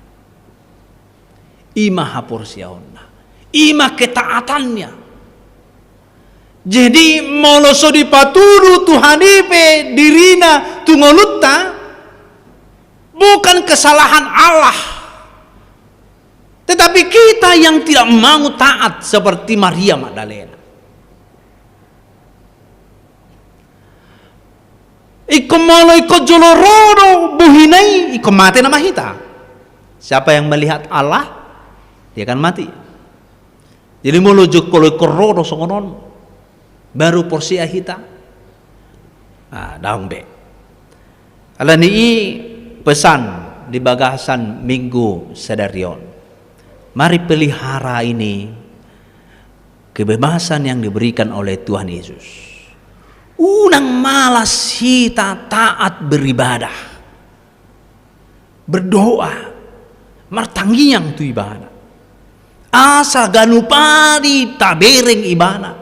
I ma haporseaonna, i ma ketaatannya. Jadi molo so dipatudu Tuhan i pe dirina tu ngolunta, bukan kesalahan Allah, tetapi kita yang tidak mau taat seperti Maria Magdalena. Ingkon molo ingkon jolo ro do bohina i, ingkon mate nama hita. Siapa yang melihat Allah, dia akan mati. Jadi molo jolo ingkon ro do songon on, baru porsea hita. Ah, daong be. Alani i, pesan di bagasan Minggu sadari on, mari pelihara ini kebebasan yang diberikan oleh Tuhan Yesus. Unang malas hita taat beribadah, berdoa, martangiang tu Ibana, asa ganup ari tabereng Ibana,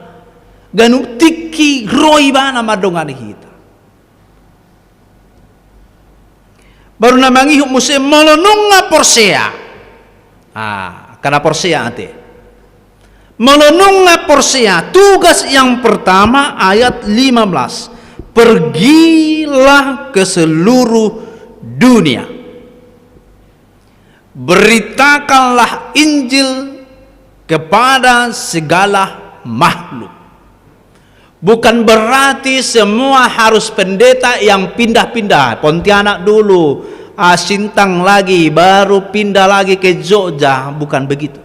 ganup tingki ro Ibana mandongani hita. Baru na mangihut muse molo nunga porsea. Ah, angka na porsea ate. Molo nunga porsea, tugas yang pertama, ayat lima belas, "Pergilah ke seluruh dunia. Beritakanlah Injil kepada segala makhluk." Bukan berarti semua harus pendeta yang pindah-pindah, Pontianak dulu, ah, Sintang lagi, baru pindah lagi ke Jogja, bukan begitu.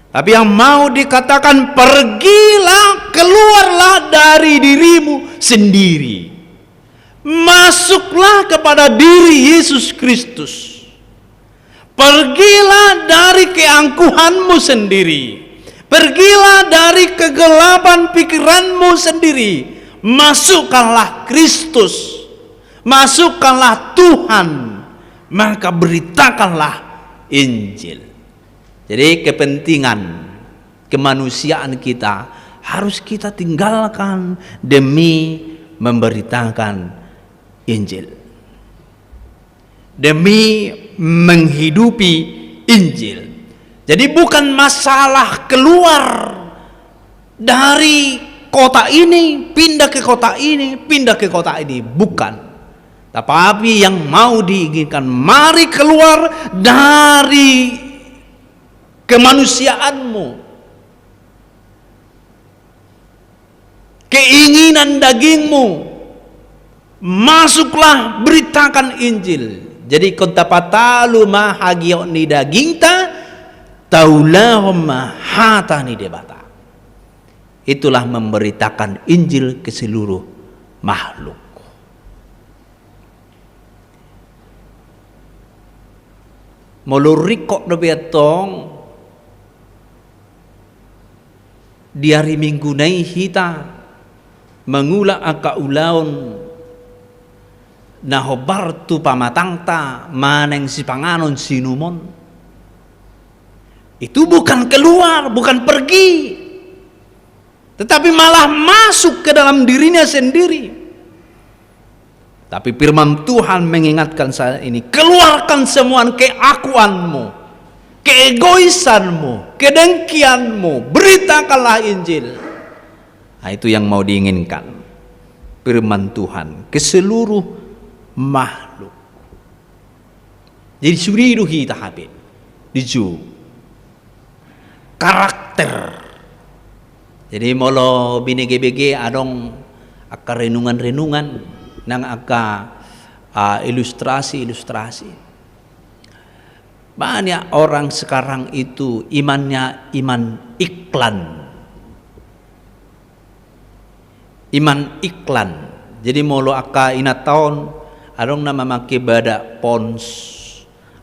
Tapi yang mau dikatakan, pergilah, keluarlah dari dirimu sendiri. Masuklah kepada diri Yesus Kristus. Pergilah dari keangkuhanmu sendiri. Pergilah dari kegelapan pikiranmu sendiri. Masukkanlah Kristus. Masukkanlah Tuhan. Maka beritakanlah Injil. Jadi kepentingan kemanusiaan kita harus kita tinggalkan demi memberitakan Injil, demi menghidupi Injil. Jadi bukan masalah keluar dari kota ini, pindah ke kota ini, pindah ke kota ini, bukan. Tetapi yang mau diinginkan, mari keluar dari kemanusiaanmu, keinginan dagingmu, masuklah, beritakan Injil. Jadi ingkon tapatalu ma hagiot ni dagingta, taulahon ma hata ni Debata. Itulah memberitakan Injil ke seluruh makhluk. Molo ringkot dope antong di ari Minggu na i hita mangula angka ulaon na hombar tu pamatangta manang sipanganon siinumon, itu bukan keluar, bukan pergi, tetapi malah masuk ke dalam dirinya sendiri. Tapi firman Tuhan mengingatkan saya ini, keluarkan semua keakuanmu, keegoisanmu, kedengkianmu, beritakanlah Injil. Nah, itu yang mau diinginkan firman Tuhan ke seluruh makhluk. Jadi sude do hita hape dijou karakter. Jadi molo binege-bege adong angka renungan-renungan nang angka, ah, ilustrasi-ilustrasi. Banyak orang sekarang itu imannya iman iklan. Iman iklan. Jadi molo angka inanta on, Adong na mamake badak pons,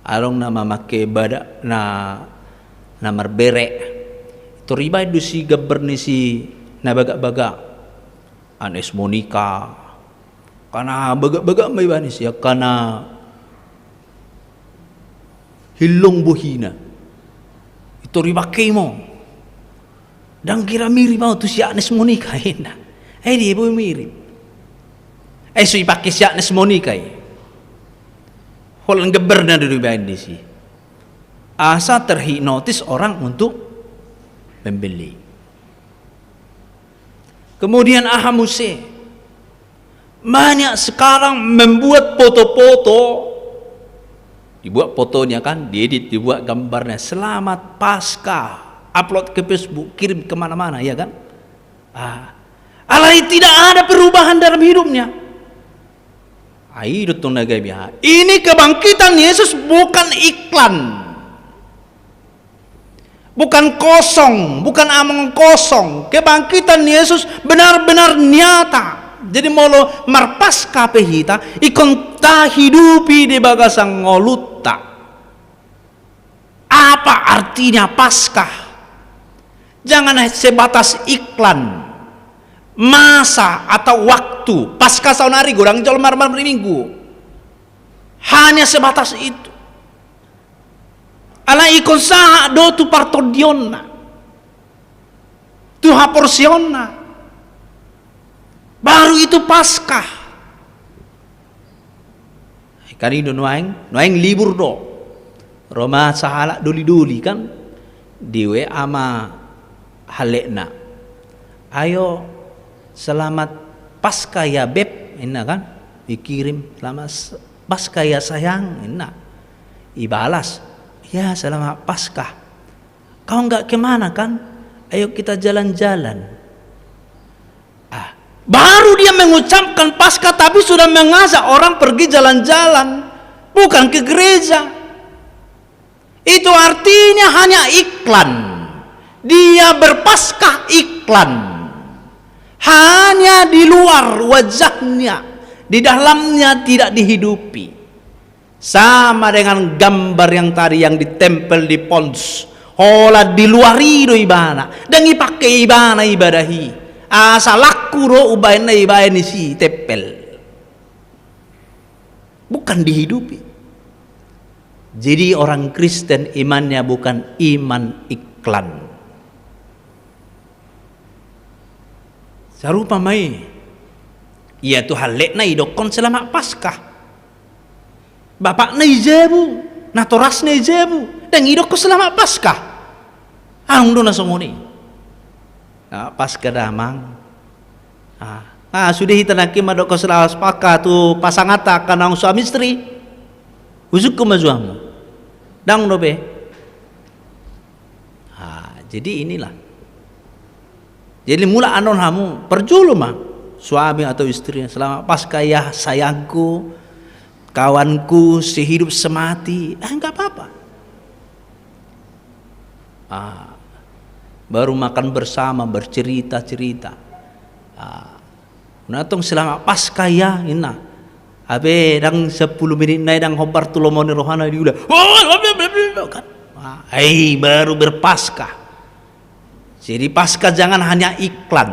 adong na mamake badak na, na marbere. Tor ibaen do disi gambar ni si na bagak-bagak. Agnes Monica. Angka na bagak-bagak ma ibaen disi, angka na hillong bohina. Tor ipake i ma. Ndang kira mirip au tu si Agnes Monica, inna. Ai dia boi mirip. Ai so ipake si Agnes Monica i. Holan gambarna do dibaen disi. Asa terhipnotis orang untuk membeli. Kemudian aha muse? Banyak sekarang membuat foto-foto, dibuat fotonya kan, diedit, dibuat gambarnya, "Selamat Paskah," upload ke Facebook, kirim kemana-mana, ya kan? Ah. Alai tidak ada perubahan dalam hidupnya. Ai do tong na gabe aha. Ini kebangkitan Yesus bukan iklan. Bukan kosong, bukan omong kosong. Kebangkitan Yesus benar-benar nyata. Jadi molo marpaskah pe hita, ingkon tahidupi di bagasan ngolunta. Apa artinya Paskah? Jangan sebatas iklan, masa atau waktu. Paskah saonari godang jolma marminggu. Hanya sebatas itu. Alai ingkon sahat do tu partondionna, tu haporseaonna. Baru itu Paskah. Kan i do nuaeng, nuaeng libur do. Ro ma sahalak doli-doli kan. Di W A ma halekna. "Ayo, selamat Paskah ya, Beb," inna kan. Dikirim, "Selamat s-, Paskah ya, sayang," inna. Ibalas, "Ya, selamat Paskah. Kau nggak kemana kan? Ayo kita jalan-jalan." Ah, baru dia mengucapkan Paskah, tapi sudah mengajak orang pergi jalan-jalan, bukan ke gereja. Itu artinya hanya iklan. Dia berpaskah iklan. Hanya di luar wajahnya, di dalamnya tidak dihidupi. Sama dengan gambar yang tadi yang ditempel di pons. Holan di luar i do ibana. Ndang ipake ibana ibadah i. Asa laku do umbahen na ibaen disi tempel. Bukan dihidupi. Jadi orang Kristen imannya bukan iman iklan. Sarupa ma i. Ia tu halekna idokkon Selamat Paskah. Bapakna i jabu, natorasna i jabu, ndang idokkon Selamat Paskah. Adong do na songon i. Selamat Paskah damang. Ah, ah, sude hita nangkin mandokkon Selamat Paskah tu pasanganta angka naung suami istri. Husungkun ma juamu. Ndang dope. Ah, jadi inilah. Jadi mulak annon hamu, parjolo ma suami atau istri, "Selamat Paskah ya sayangku, kawanku, sehidup semati." Ah, nggak apa-apa. Ah, baru makan bersama, bercerita-cerita. Ah, "Unang tong Selamat Paskah ya," inna. Abe ndang sampulu minit nai ndang hombar tu lomo ni rohana diula. Kan? Ah, ai baru berpaskah. Jadi Paskah jangan hanya iklan.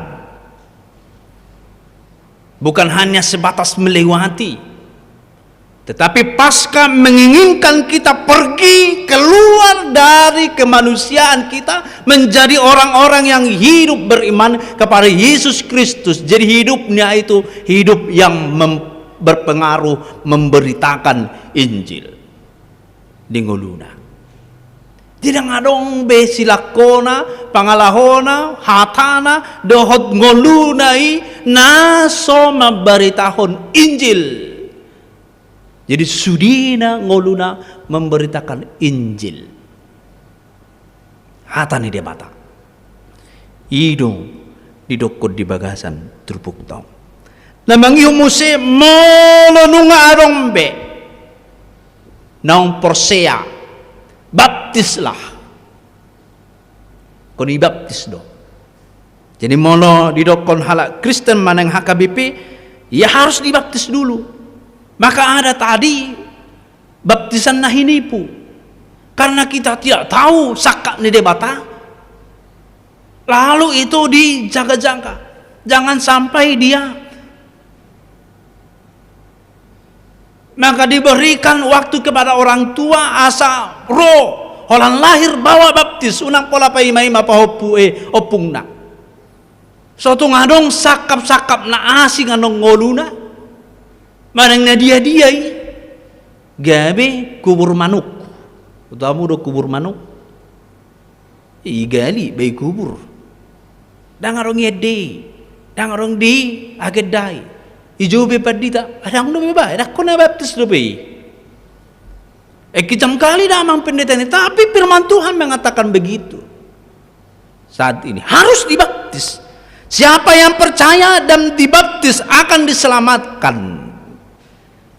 Bukan hanya sebatas melewati. Tetapi Paskah menginginkan kita pergi keluar dari kemanusiaan kita, menjadi orang-orang yang hidup beriman kepada Yesus Kristus. Jadi hidupnya itu hidup yang mem-, berpengaruh, memberitakan Injil di ngoluna. Jadi ndang adong be silangkona, pangalahona, hatana, dohot ngoluna i na so mambaritahon Injil. Jadi sudena ngoluna memberitakan Injil. Hata ni Debata. I do didokkon di bagasan turpukta on. Na mangihut muse molo nunga adong be naung porsea, baptislah. Ingkon ibaptis do. Jadi molo didokkon halak Kristen manang H K B P, ya harus dibaptis dulu. Maka ada tadi baptisan na hinipu. Karena kita tidak tahu sangkap ni Debata, lalu itu dijaga-jaga. Jangan sampai dia, maka diberikan waktu kepada orang tua asa ro holan lahir bawa baptis, unang pola paima-ima pahompu, eh, ompungna. So tung adong sangkap-sangkap na asing annon ngoluna, manang na dia-dia i, gabe kubur manuk. Utamu do kubur manuk? Igali, bai kubur. Ndang adong i ende i, ndang adong di agendai. Ijo be pandita, adong do be ba, ndang hona baptis do be i. Eh, kejam kali damang pendeta ini, tapi firman Tuhan mengatakan begitu. Saat ini harus dibaptis. Siapa yang percaya dan dibaptis akan diselamatkan.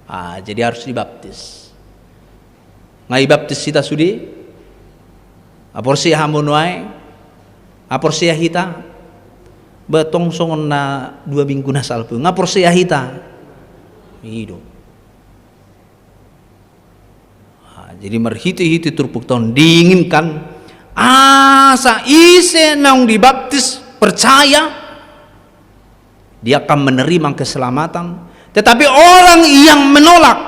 Ah, jadi harus dibaptis. Nga ibaptis hita sude? Nga porsea hamu nuaeng? Nga porsea hita? Ba tong songon na dua minggu na salpu. Nga porsea hita? I do. Ah, jadi marhite-hite turpukta on diinginkan asa ise naung dibaptis percaya, dia akan menerima keselamatan. Tetapi orang yang menolak,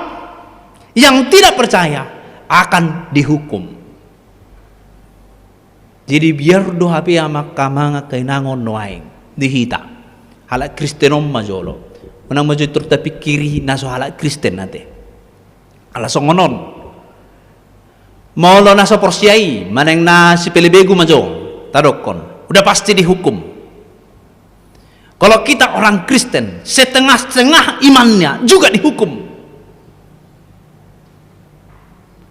yang tidak percaya, akan dihukum. Jadi biar do hape amang, amang angka inang on nuaeng di hita, halak Kristen on ma jolo. Unang ma jolo torus tapingkiri na so halak Kristen ate. Ala songon on. Molo na so porsea i, manang na sipelebegu ma jo, tadokkon, udah pasti dihukum. Kalau kita orang Kristen, setengah-setengah imannya juga dihukum.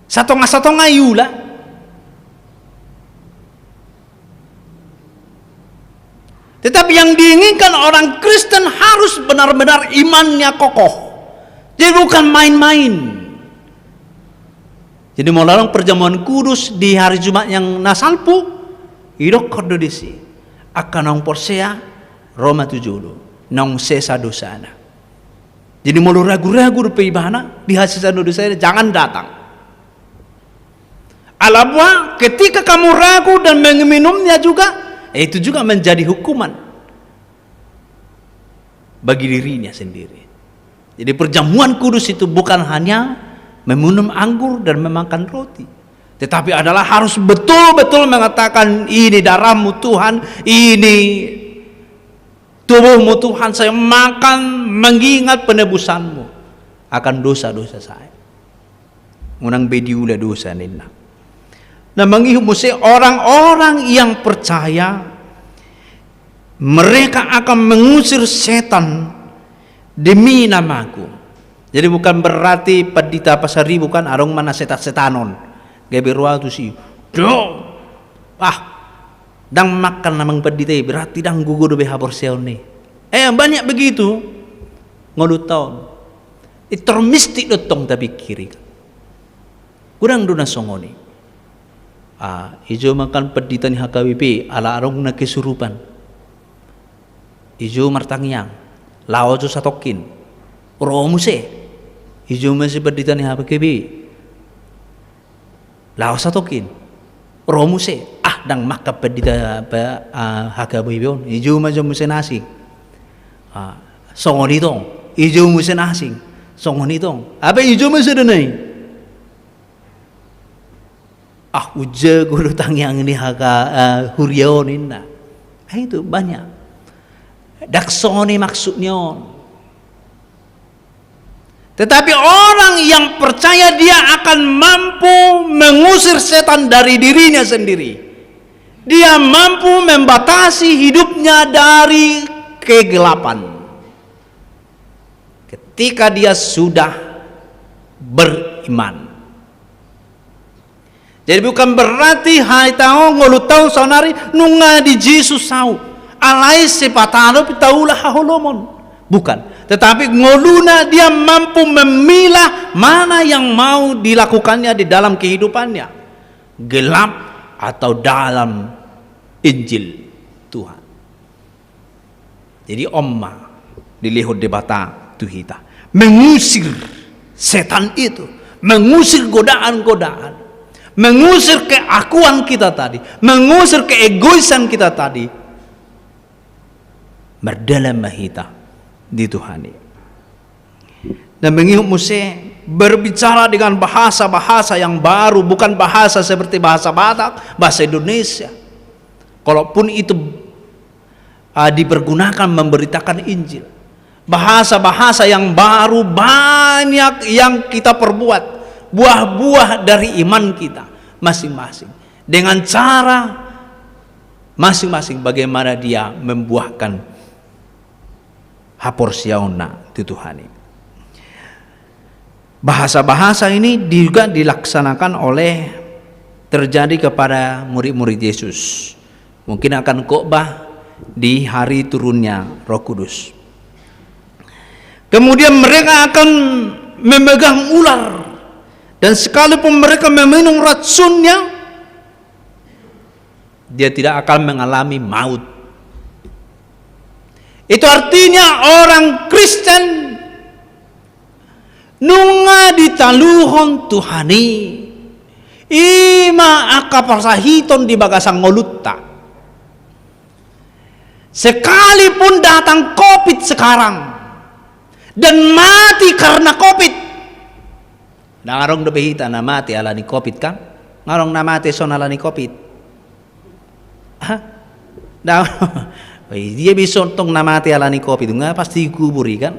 Satonga-satonga iula. Tetapi yang diinginkan orang Kristen harus benar-benar imannya kokoh. Jadi bukan main-main. Jadi molo adong perjamuan kudus di hari Jumat yang na salpu, idokkon do disi, angka naung porsea ro ma tu jolo, naung sesa dosana. Jadi molo ragu-ragu dope ibana di hasesaan dosana, jangan datang. Ala boha, ketika kamu ragu dan meminumnya juga, eh, itu juga menjadi hukuman bagi dirinya sendiri. Jadi perjamuan kudus itu bukan hanya meminum anggur dan memakan roti, tetapi adalah harus betul-betul mengatakan, "Ini darahmu Tuhan, ini tubuhmu Tuhan, saya makan mengingat penebusanmu akan dosa-dosa saya." Unang be diula dosa ninna. Na mangihut muse orang-orang yang percaya, mereka akan mengusir setan demi namaku. Jadi bukan berarti pandita Pasaribu kan adong ma na setan-setanon. Gabe ro ahu tusi, do, ah, ndang mangkan amang pandita i, berarti ndang gogo dope haporseaon i. Eh, banyak begitu. Ngolunta on. Intor mistik do tong tapingkiri. Godang do na songon i. Ah, ijo ma kan pandita ni H K B P, ala adong na kesurupan. Ijo martangiang, laho jo satongkin, ro muse. Ijo muse pandita ni H K B P, laho satongkin, ro muse. Ah, ndang mangkan pandita, pa, ah, H K B P on. Ijo ma jo muse na asing. Ah, songon i tong. Ijo muse na asing. Songon i tong. Apa ijo muse do nai? Ah, ujago do tangiang ni H K, eh, huria on ninna. Ah, itu banyak. Ndang songon i maksudnya on. Tetapi orang yang percaya dia akan mampu mengusir setan dari dirinya sendiri. Dia mampu membatasi hidupnya dari kegelapan. Ketika dia sudah beriman. Jadi bukan berarti hita on, ngolunta on saonari nunga di Jesus ahu. Alai sipata do pe taula haholomon. Bukan. Tetapi ngoluna dia mampu memilah mana yang mau dilakukannya di dalam kehidupannya. Gelap atau dalam Injil Tuhan. Jadi on ma dilehon Debata tu hita. Mengusir setan itu, mengusir godaan-godaan, mengusir keakuan kita tadi, mengusir keegoisan kita tadi, mardalan ma hita di Tuhan i. Dan mengihut muse berbicara dengan bahasa-bahasa yang baru, bukan bahasa seperti bahasa Batak, bahasa Indonesia. Kalaupun itu, ah, dipergunakan memberitakan Injil. Bahasa-bahasa yang baru banyak yang kita perbuat. Buah-buah dari iman kita masing-masing. Dengan cara masing-masing bagaimana dia membuahkan haporseaonna tu Tuhan i. Bahasa-bahasa ini juga dilaksanakan oleh, terjadi kepada murid-murid Yesus. Mungkin akan khotbah di hari turunnya Roh Kudus. Kemudian mereka akan memegang ular. Dan sekalipun mereka meminum racunnya, dia tidak akan mengalami maut. Itu artinya orang Kristen nunga ditaluhon Tuhan i, i ma angka parsahiton di bagasan ngolunta. Sekalipun datang covid sekarang dan mati karena covid, ndang adong dope hita na mate ala ni covid, kan? Ndang adong na mate dison ala ni covid. Hah? Ndang. Dia bisa tong na mate ala ni covid, nga pasti dikubur i, kan?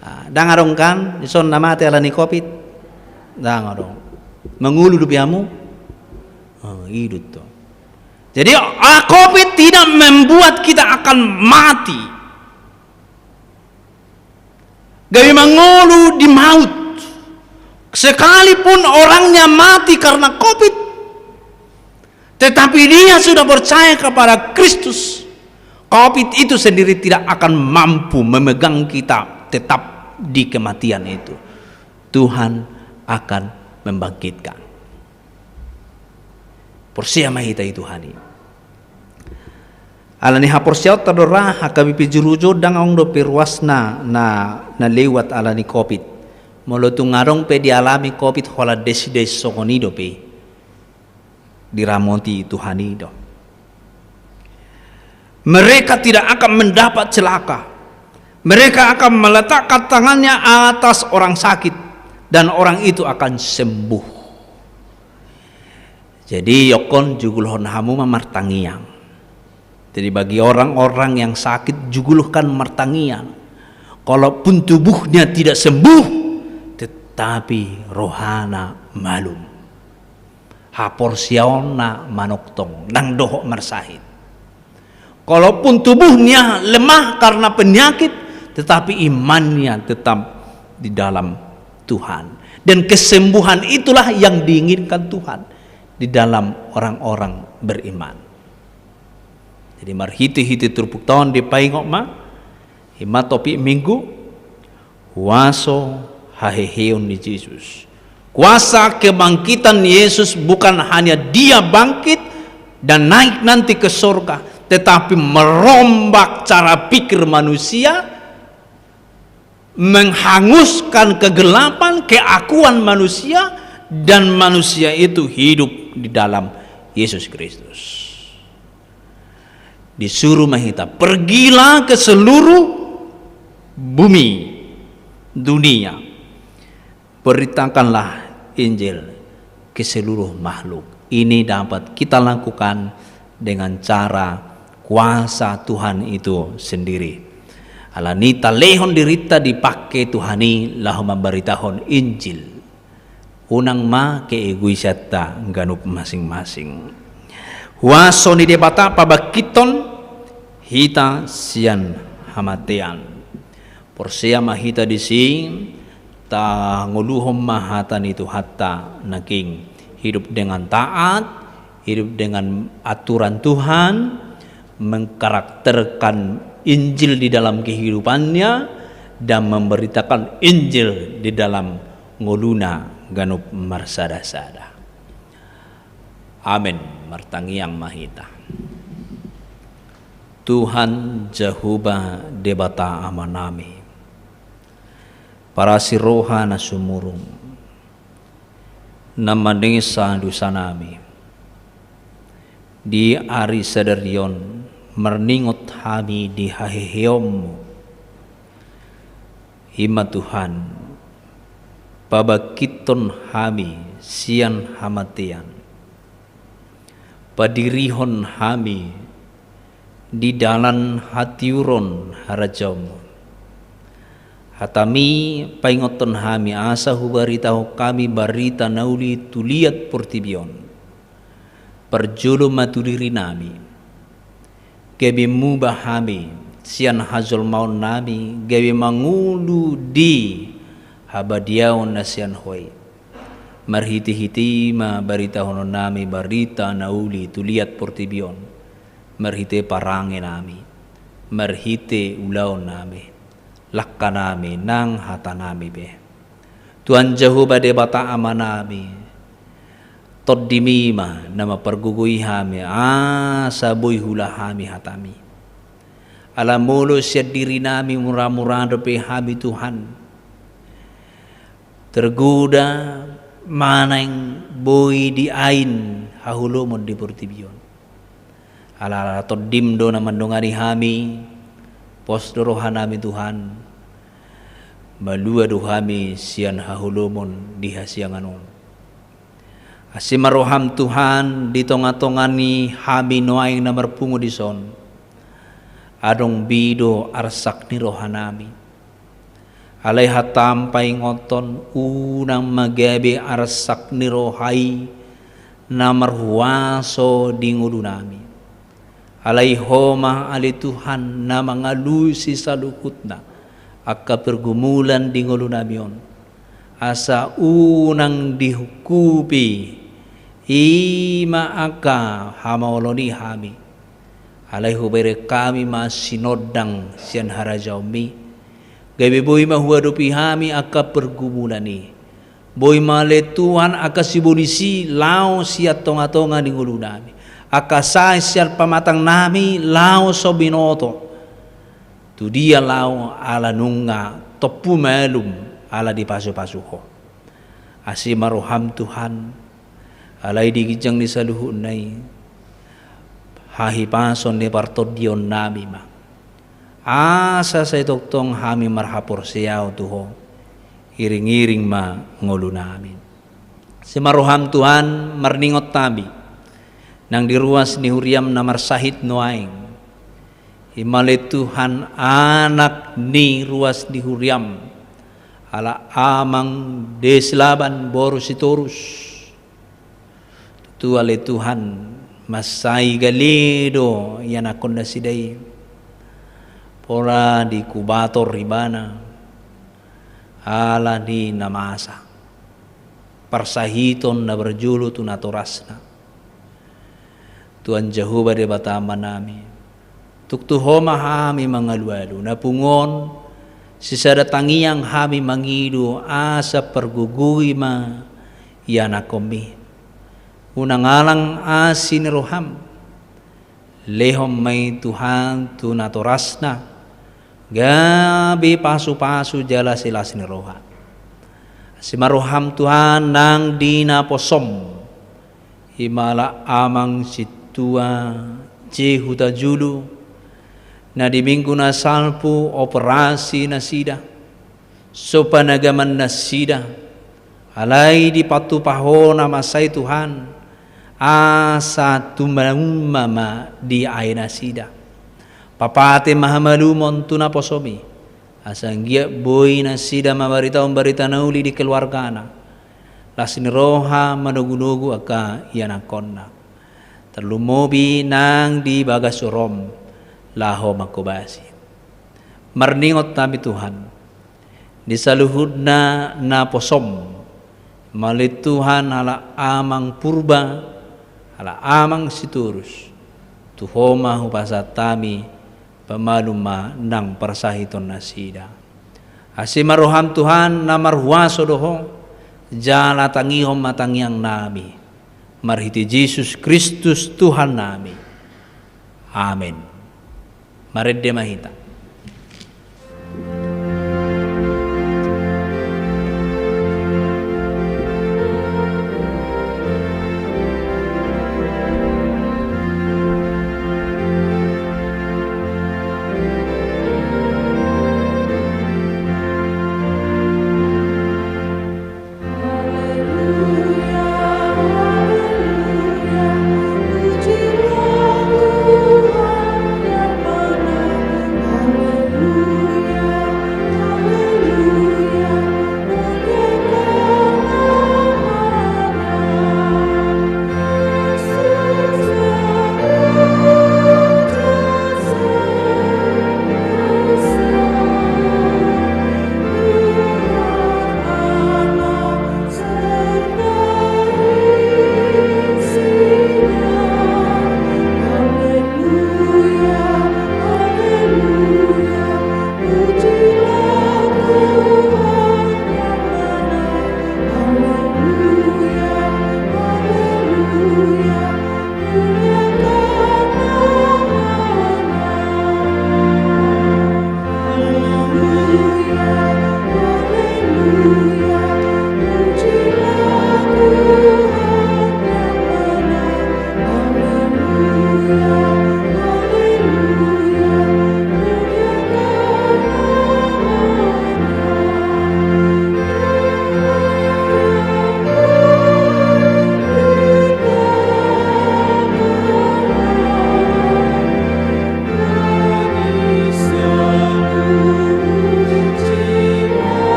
Ah, ndang adong, kan, dison na mate ala ni covid? Ndang adong. Mangolu dope hamu? Oh, i do tong. Jadi, ah, covid tidak membuat kita akan mati. Gabe mangolu di maut. Sekalipun orangnya mati karena covid, tetapi dia sudah percaya kepada Kristus, covid itu sendiri tidak akan mampu memegang kita tetap di kematian itu. Tuhan akan membangkitkan. Porsea ma hita i Tuhan i. Ala ni haporseaonta do ra, H K B P Julujo, ndang adong dope ruasna na, na lewat ala ni covid. Molo tung adong pe dialami covid holan desidesi songon i dope, diramoti Tuhan i do. Mereka tidak akan mendapat celaka. Mereka akan meletakkan tangannya atas orang sakit, dan orang itu akan sembuh. Jadi, ingkon jugulhon hamu ma martangiang. Jadi, bagi orang-orang yang sakit, jugulkan martangiang. Kalaupun tubuhnya tidak sembuh, tetapi rohana malum. Haporseaonna manongtong, ndang dohot marsahit. Kalaupun tubuhnya lemah karena penyakit, tetapi imannya tetap di dalam Tuhan. Dan kesembuhan itulah yang diinginkan Tuhan di dalam orang-orang beriman. Jadi, marhite-hite turpukta on dipaingot ma, i ma topik Minggu, huaso haheheon ni Jesus. Kuasa kebangkitan Yesus bukan hanya Dia bangkit dan naik nanti ke sorga, tetapi merombak cara pikir manusia, menghanguskan kegelapan keakuan manusia, dan manusia itu hidup di dalam Yesus Kristus. Disuruh ma hita, pergilah ke seluruh bumi, dunia. Beritakanlah Injil ke seluruh makhluk. Ini dapat kita lakukan dengan cara kuasa Tuhan itu sendiri. Ala ni talehon dirinta dipake Tuhan i laho mambaritahon Injil. Unang ma keegoisanta ganup masing-masing. Huaso ni Debata pabangkithon hita sian hamatean. Porsea ma hita disi, tangoluhon ma hata ni Tuhanta nangkin. Hidup dengan taat, hidup dengan aturan Tuhan, mengkarakterkan Injil di dalam kehidupannya, dan memberitakan Injil di dalam ngoluna ganup marsada-sada. Amen. Martangiang ma hita. Tuhan Jahowa Debata Amanami, Parasi roha na sumurung, na manesa dosanami, di ari sadari on marningot hami di haheheonMu. I ma Tuhan, pabangkithon hami sian hamatean, padirihon hami di dalan hatiuron harajaonMu. HataMi paingothon hami asa hubaritahon hami barita na uli tu liat portibi on. Parjolo ma tu dirinami, gabe muba hami sian hajolmaonnami gabe mangolu di habadiaon na sian Ho i. Marhitehite i ma baritahononnami barita na uli tu liat portibi on, marhite parangenami, marhite ulaonnami, langkanami nang hatanami be. Tuhan Jahowa Debata Amanami, TondiMi ma na mampargogoi hami asa boi huula hami hataMi. Ala molo sian dirinami muramura dope hami Tuhan, tergoda manang boi diain haholomon di portibi on. Ala, ala TondiM do na mandongani hami, pos do rohanami Tuhan, malua do hami sian haholomon di hasiangan on. Asi ma rohaM Tuhan di tongatonga ni hami nuaeng na marpungu dison. Adong be do arsak ni rohanami. Alai hataM paingothon unang ma gabe arsak ni roha i na marhuaso di ngolunami. Alai Ho ma ale Tuhan na mangalusi saluhutna angka pergumulan di ngolunami on. Asa unang dihungkupi i ma angka hamaolon i hami. Alai hubereng hami ma sinondang sian harajaonMi, gabe boi ma huadopi hami angka pergumulan i. Boi ma ale Tuhan angka sibolis i laho sian tongatonga ni ngolunami, angka sae sian pamatangnami laho so binoto tu dia laho ala nunga tompu malum ala dipasupasu Ho. Asi ma rohaM Tuhan, alai di ginjang ni saluhutna i, hahipason ni partondionnami ma, asa sai tongtong hami marhaporseaon tu Ho, iringiring ma ngolunami. Asi ma rohaM Tuhan, marningot hami nang di ruas ni huriaM na marsahit nuaeng. I ma ale Tuhan anak ni ruas ni huriaM, ala amang Desi Laban boru Sitorus. Tutu ale Tuhan, mansai gale do ianakhon nasida i. Pola diinkubator ibana ala ni na masa, parsahiton na parjolo tu natorasna. Tuhan Jahowa Debata Amanami, tung tu Ho ma hami mangalualu. Na pungu on sisada tangiang hami mangido asa pargogoi ma ianakhonMi. Unang alang asi ni rohaM. Lehon ma i Tuhan tu natorasna, gabe pasupasu jala silas ni roha. Asi ma rohaM Tuhan nang di naposoM. I ma ala amang sintua J Hutajulu, na di minggu na salpu operasi nasida, so panagaman nasida, alai dipatupa Ho na masa i Tuhan, asa tumamumma ma di ae nasida. Papate ma hamalumon tu naposoMi, asa anggiat boi nasida mambaritahon barita na uli di keluargana. Las ni roha manogunogu angka ianakhonna. Tarlumobi nang di bagas joroM laho manghobasi. Marningot hami Tuhan, di saluhutna naposoM, mauliate Tuhan ala amang Purba, ala amang Sitorus, tu Ho ma hupasahat hami, pamalum ma nang parsahiton nasida. Asi ma rohaM Tuhan na marhuaso do Ho, jala tangihon ma tangiangnami. Marhite Jesus Kristus Tuhannami. Amen. Marende ma hita.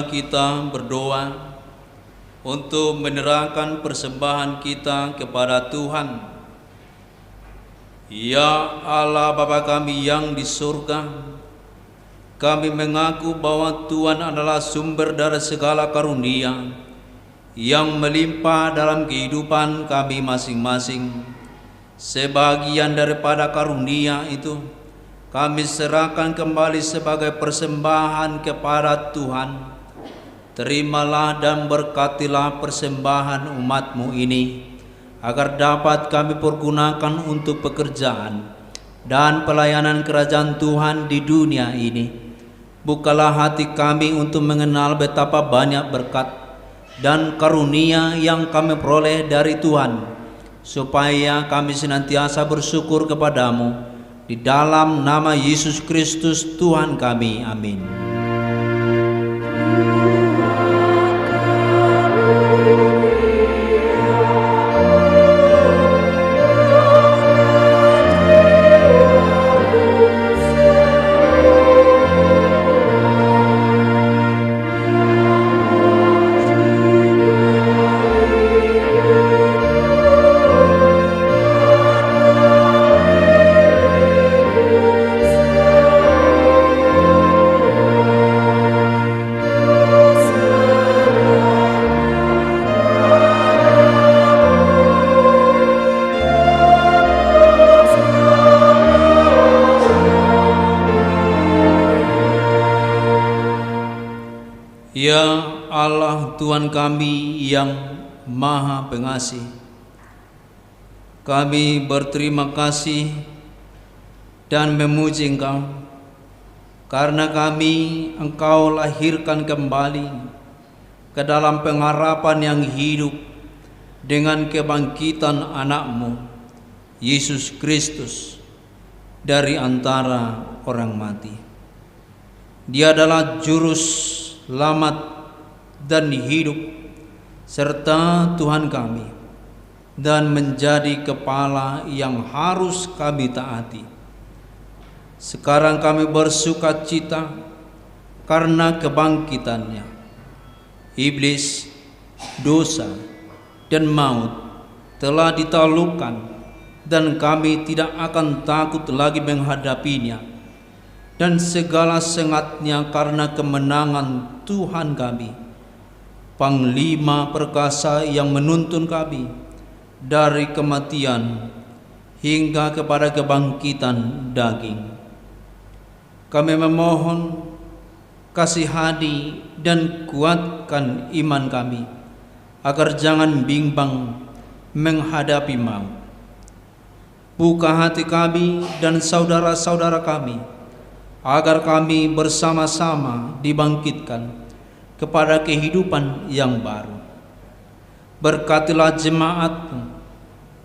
Kita berdoa untuk menyerahkan persembahan kita kepada Tuhan. Ya Allah, Bapa kami yang di surga, kami mengaku bahwa Tuhan adalah sumber dari segala karunia yang melimpah dalam kehidupan kami masing-masing. Sebagian daripada karunia itu kami serahkan kembali sebagai persembahan kepada Tuhan. Terimalah dan berkatilah persembahan umat-Mu ini, agar dapat kami pergunakan untuk pekerjaan dan pelayanan kerajaan Tuhan di dunia ini. Bukalah hati kami untuk mengenal betapa banyak berkat dan karunia yang kami peroleh dari Tuhan, supaya kami senantiasa bersyukur kepada-Mu. Di dalam nama Yesus Kristus Tuhan kami. Amin. Ya Allah, Tuhan kami yang Maha Pengasih, kami berterima kasih dan memuji Engkau karena kami Engkau lahirkan kembali ke dalam pengharapan yang hidup dengan kebangkitan Anak-Mu, Yesus Kristus, dari antara orang mati. Dia adalah Juru Selamat dan hidup, serta Tuhan kami, dan menjadi kepala yang harus kami taati. Sekarang kami bersukacita karena kebangkitan-Nya. Iblis, dosa, dan maut telah ditaklukkan, dan kami tidak akan takut lagi menghadapinya dan segala sengatnya karena kemenangan Tuhan kami, Panglima perkasa yang menuntun kami dari kematian hingga kepada kebangkitan daging. Kami memohon, kasihani dan kuatkan iman kami, agar jangan bimbang menghadapi maut. Buka hati kami dan saudara-saudara kami, agar kami bersama-sama dibangkitkan kepada kehidupan yang baru. Berkatilah jemaat-Mu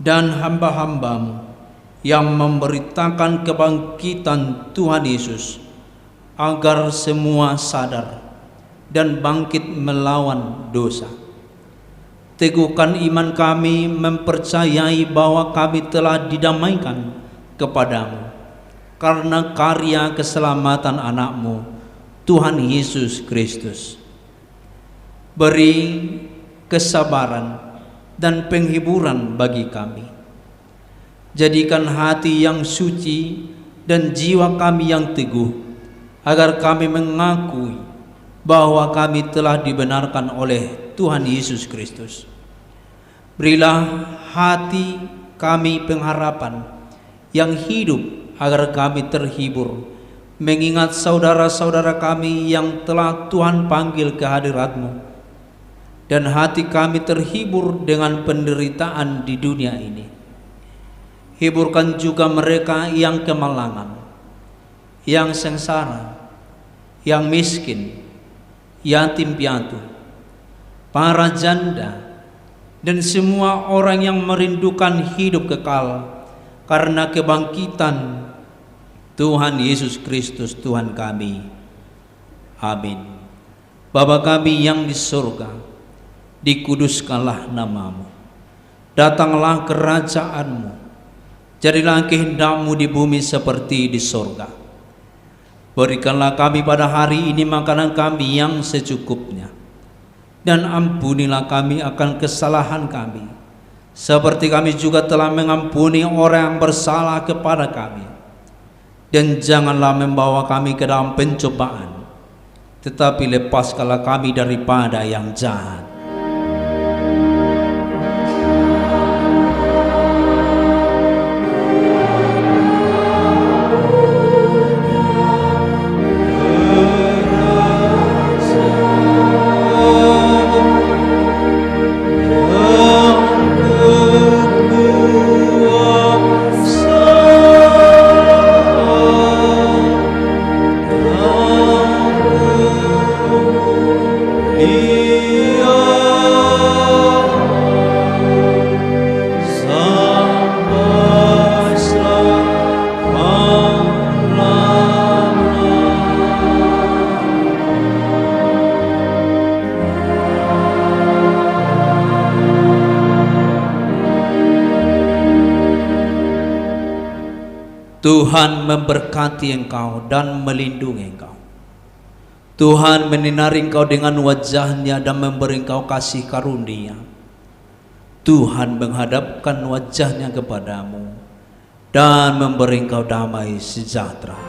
dan hamba-hamba-Mu yang memberitakan kebangkitan Tuhan Yesus, agar semua sadar dan bangkit melawan dosa. Teguhkan iman kami mempercayai bahwa kami telah didamaikan kepada-Mu karena karya keselamatan Anak-Mu, Tuhan Yesus Kristus. Beri kesabaran dan penghiburan bagi kami. Jadikan hati yang suci dan jiwa kami yang teguh, agar kami mengakui bahwa kami telah dibenarkan oleh Tuhan Yesus Kristus. Berilah hati kami pengharapan yang hidup, agar kami terhibur mengingat saudara-saudara kami yang telah Tuhan panggil ke hadirat-Mu. Dan hati kami terhibur dengan penderitaan di dunia ini. Hiburkan juga mereka yang kemalangan, yang sengsara, yang miskin, yatim piatu, para janda, dan semua orang yang merindukan hidup kekal karena kebangkitan Tuhan Yesus Kristus, Tuhan kami. Amin. Bapa kami yang di surga, dikuduskanlah nama-Mu. Datanglah kerajaan-Mu. Jadilah kehendak-Mu di bumi seperti di surga. Berikanlah kami pada hari ini makanan kami yang secukupnya. Dan ampunilah kami akan kesalahan kami, seperti kami juga telah mengampuni orang yang bersalah kepada kami. Dan janganlah membawa kami ke dalam pencobaan, tetapi lepaskanlah kami daripada yang jahat. Tuhan memberkati engkau dan melindungi engkau. Tuhan menyinari engkau dengan wajah-Nya dan memberi engkau kasih karunia. Tuhan menghadapkan wajah-Nya kepadamu dan memberi engkau damai sejahtera.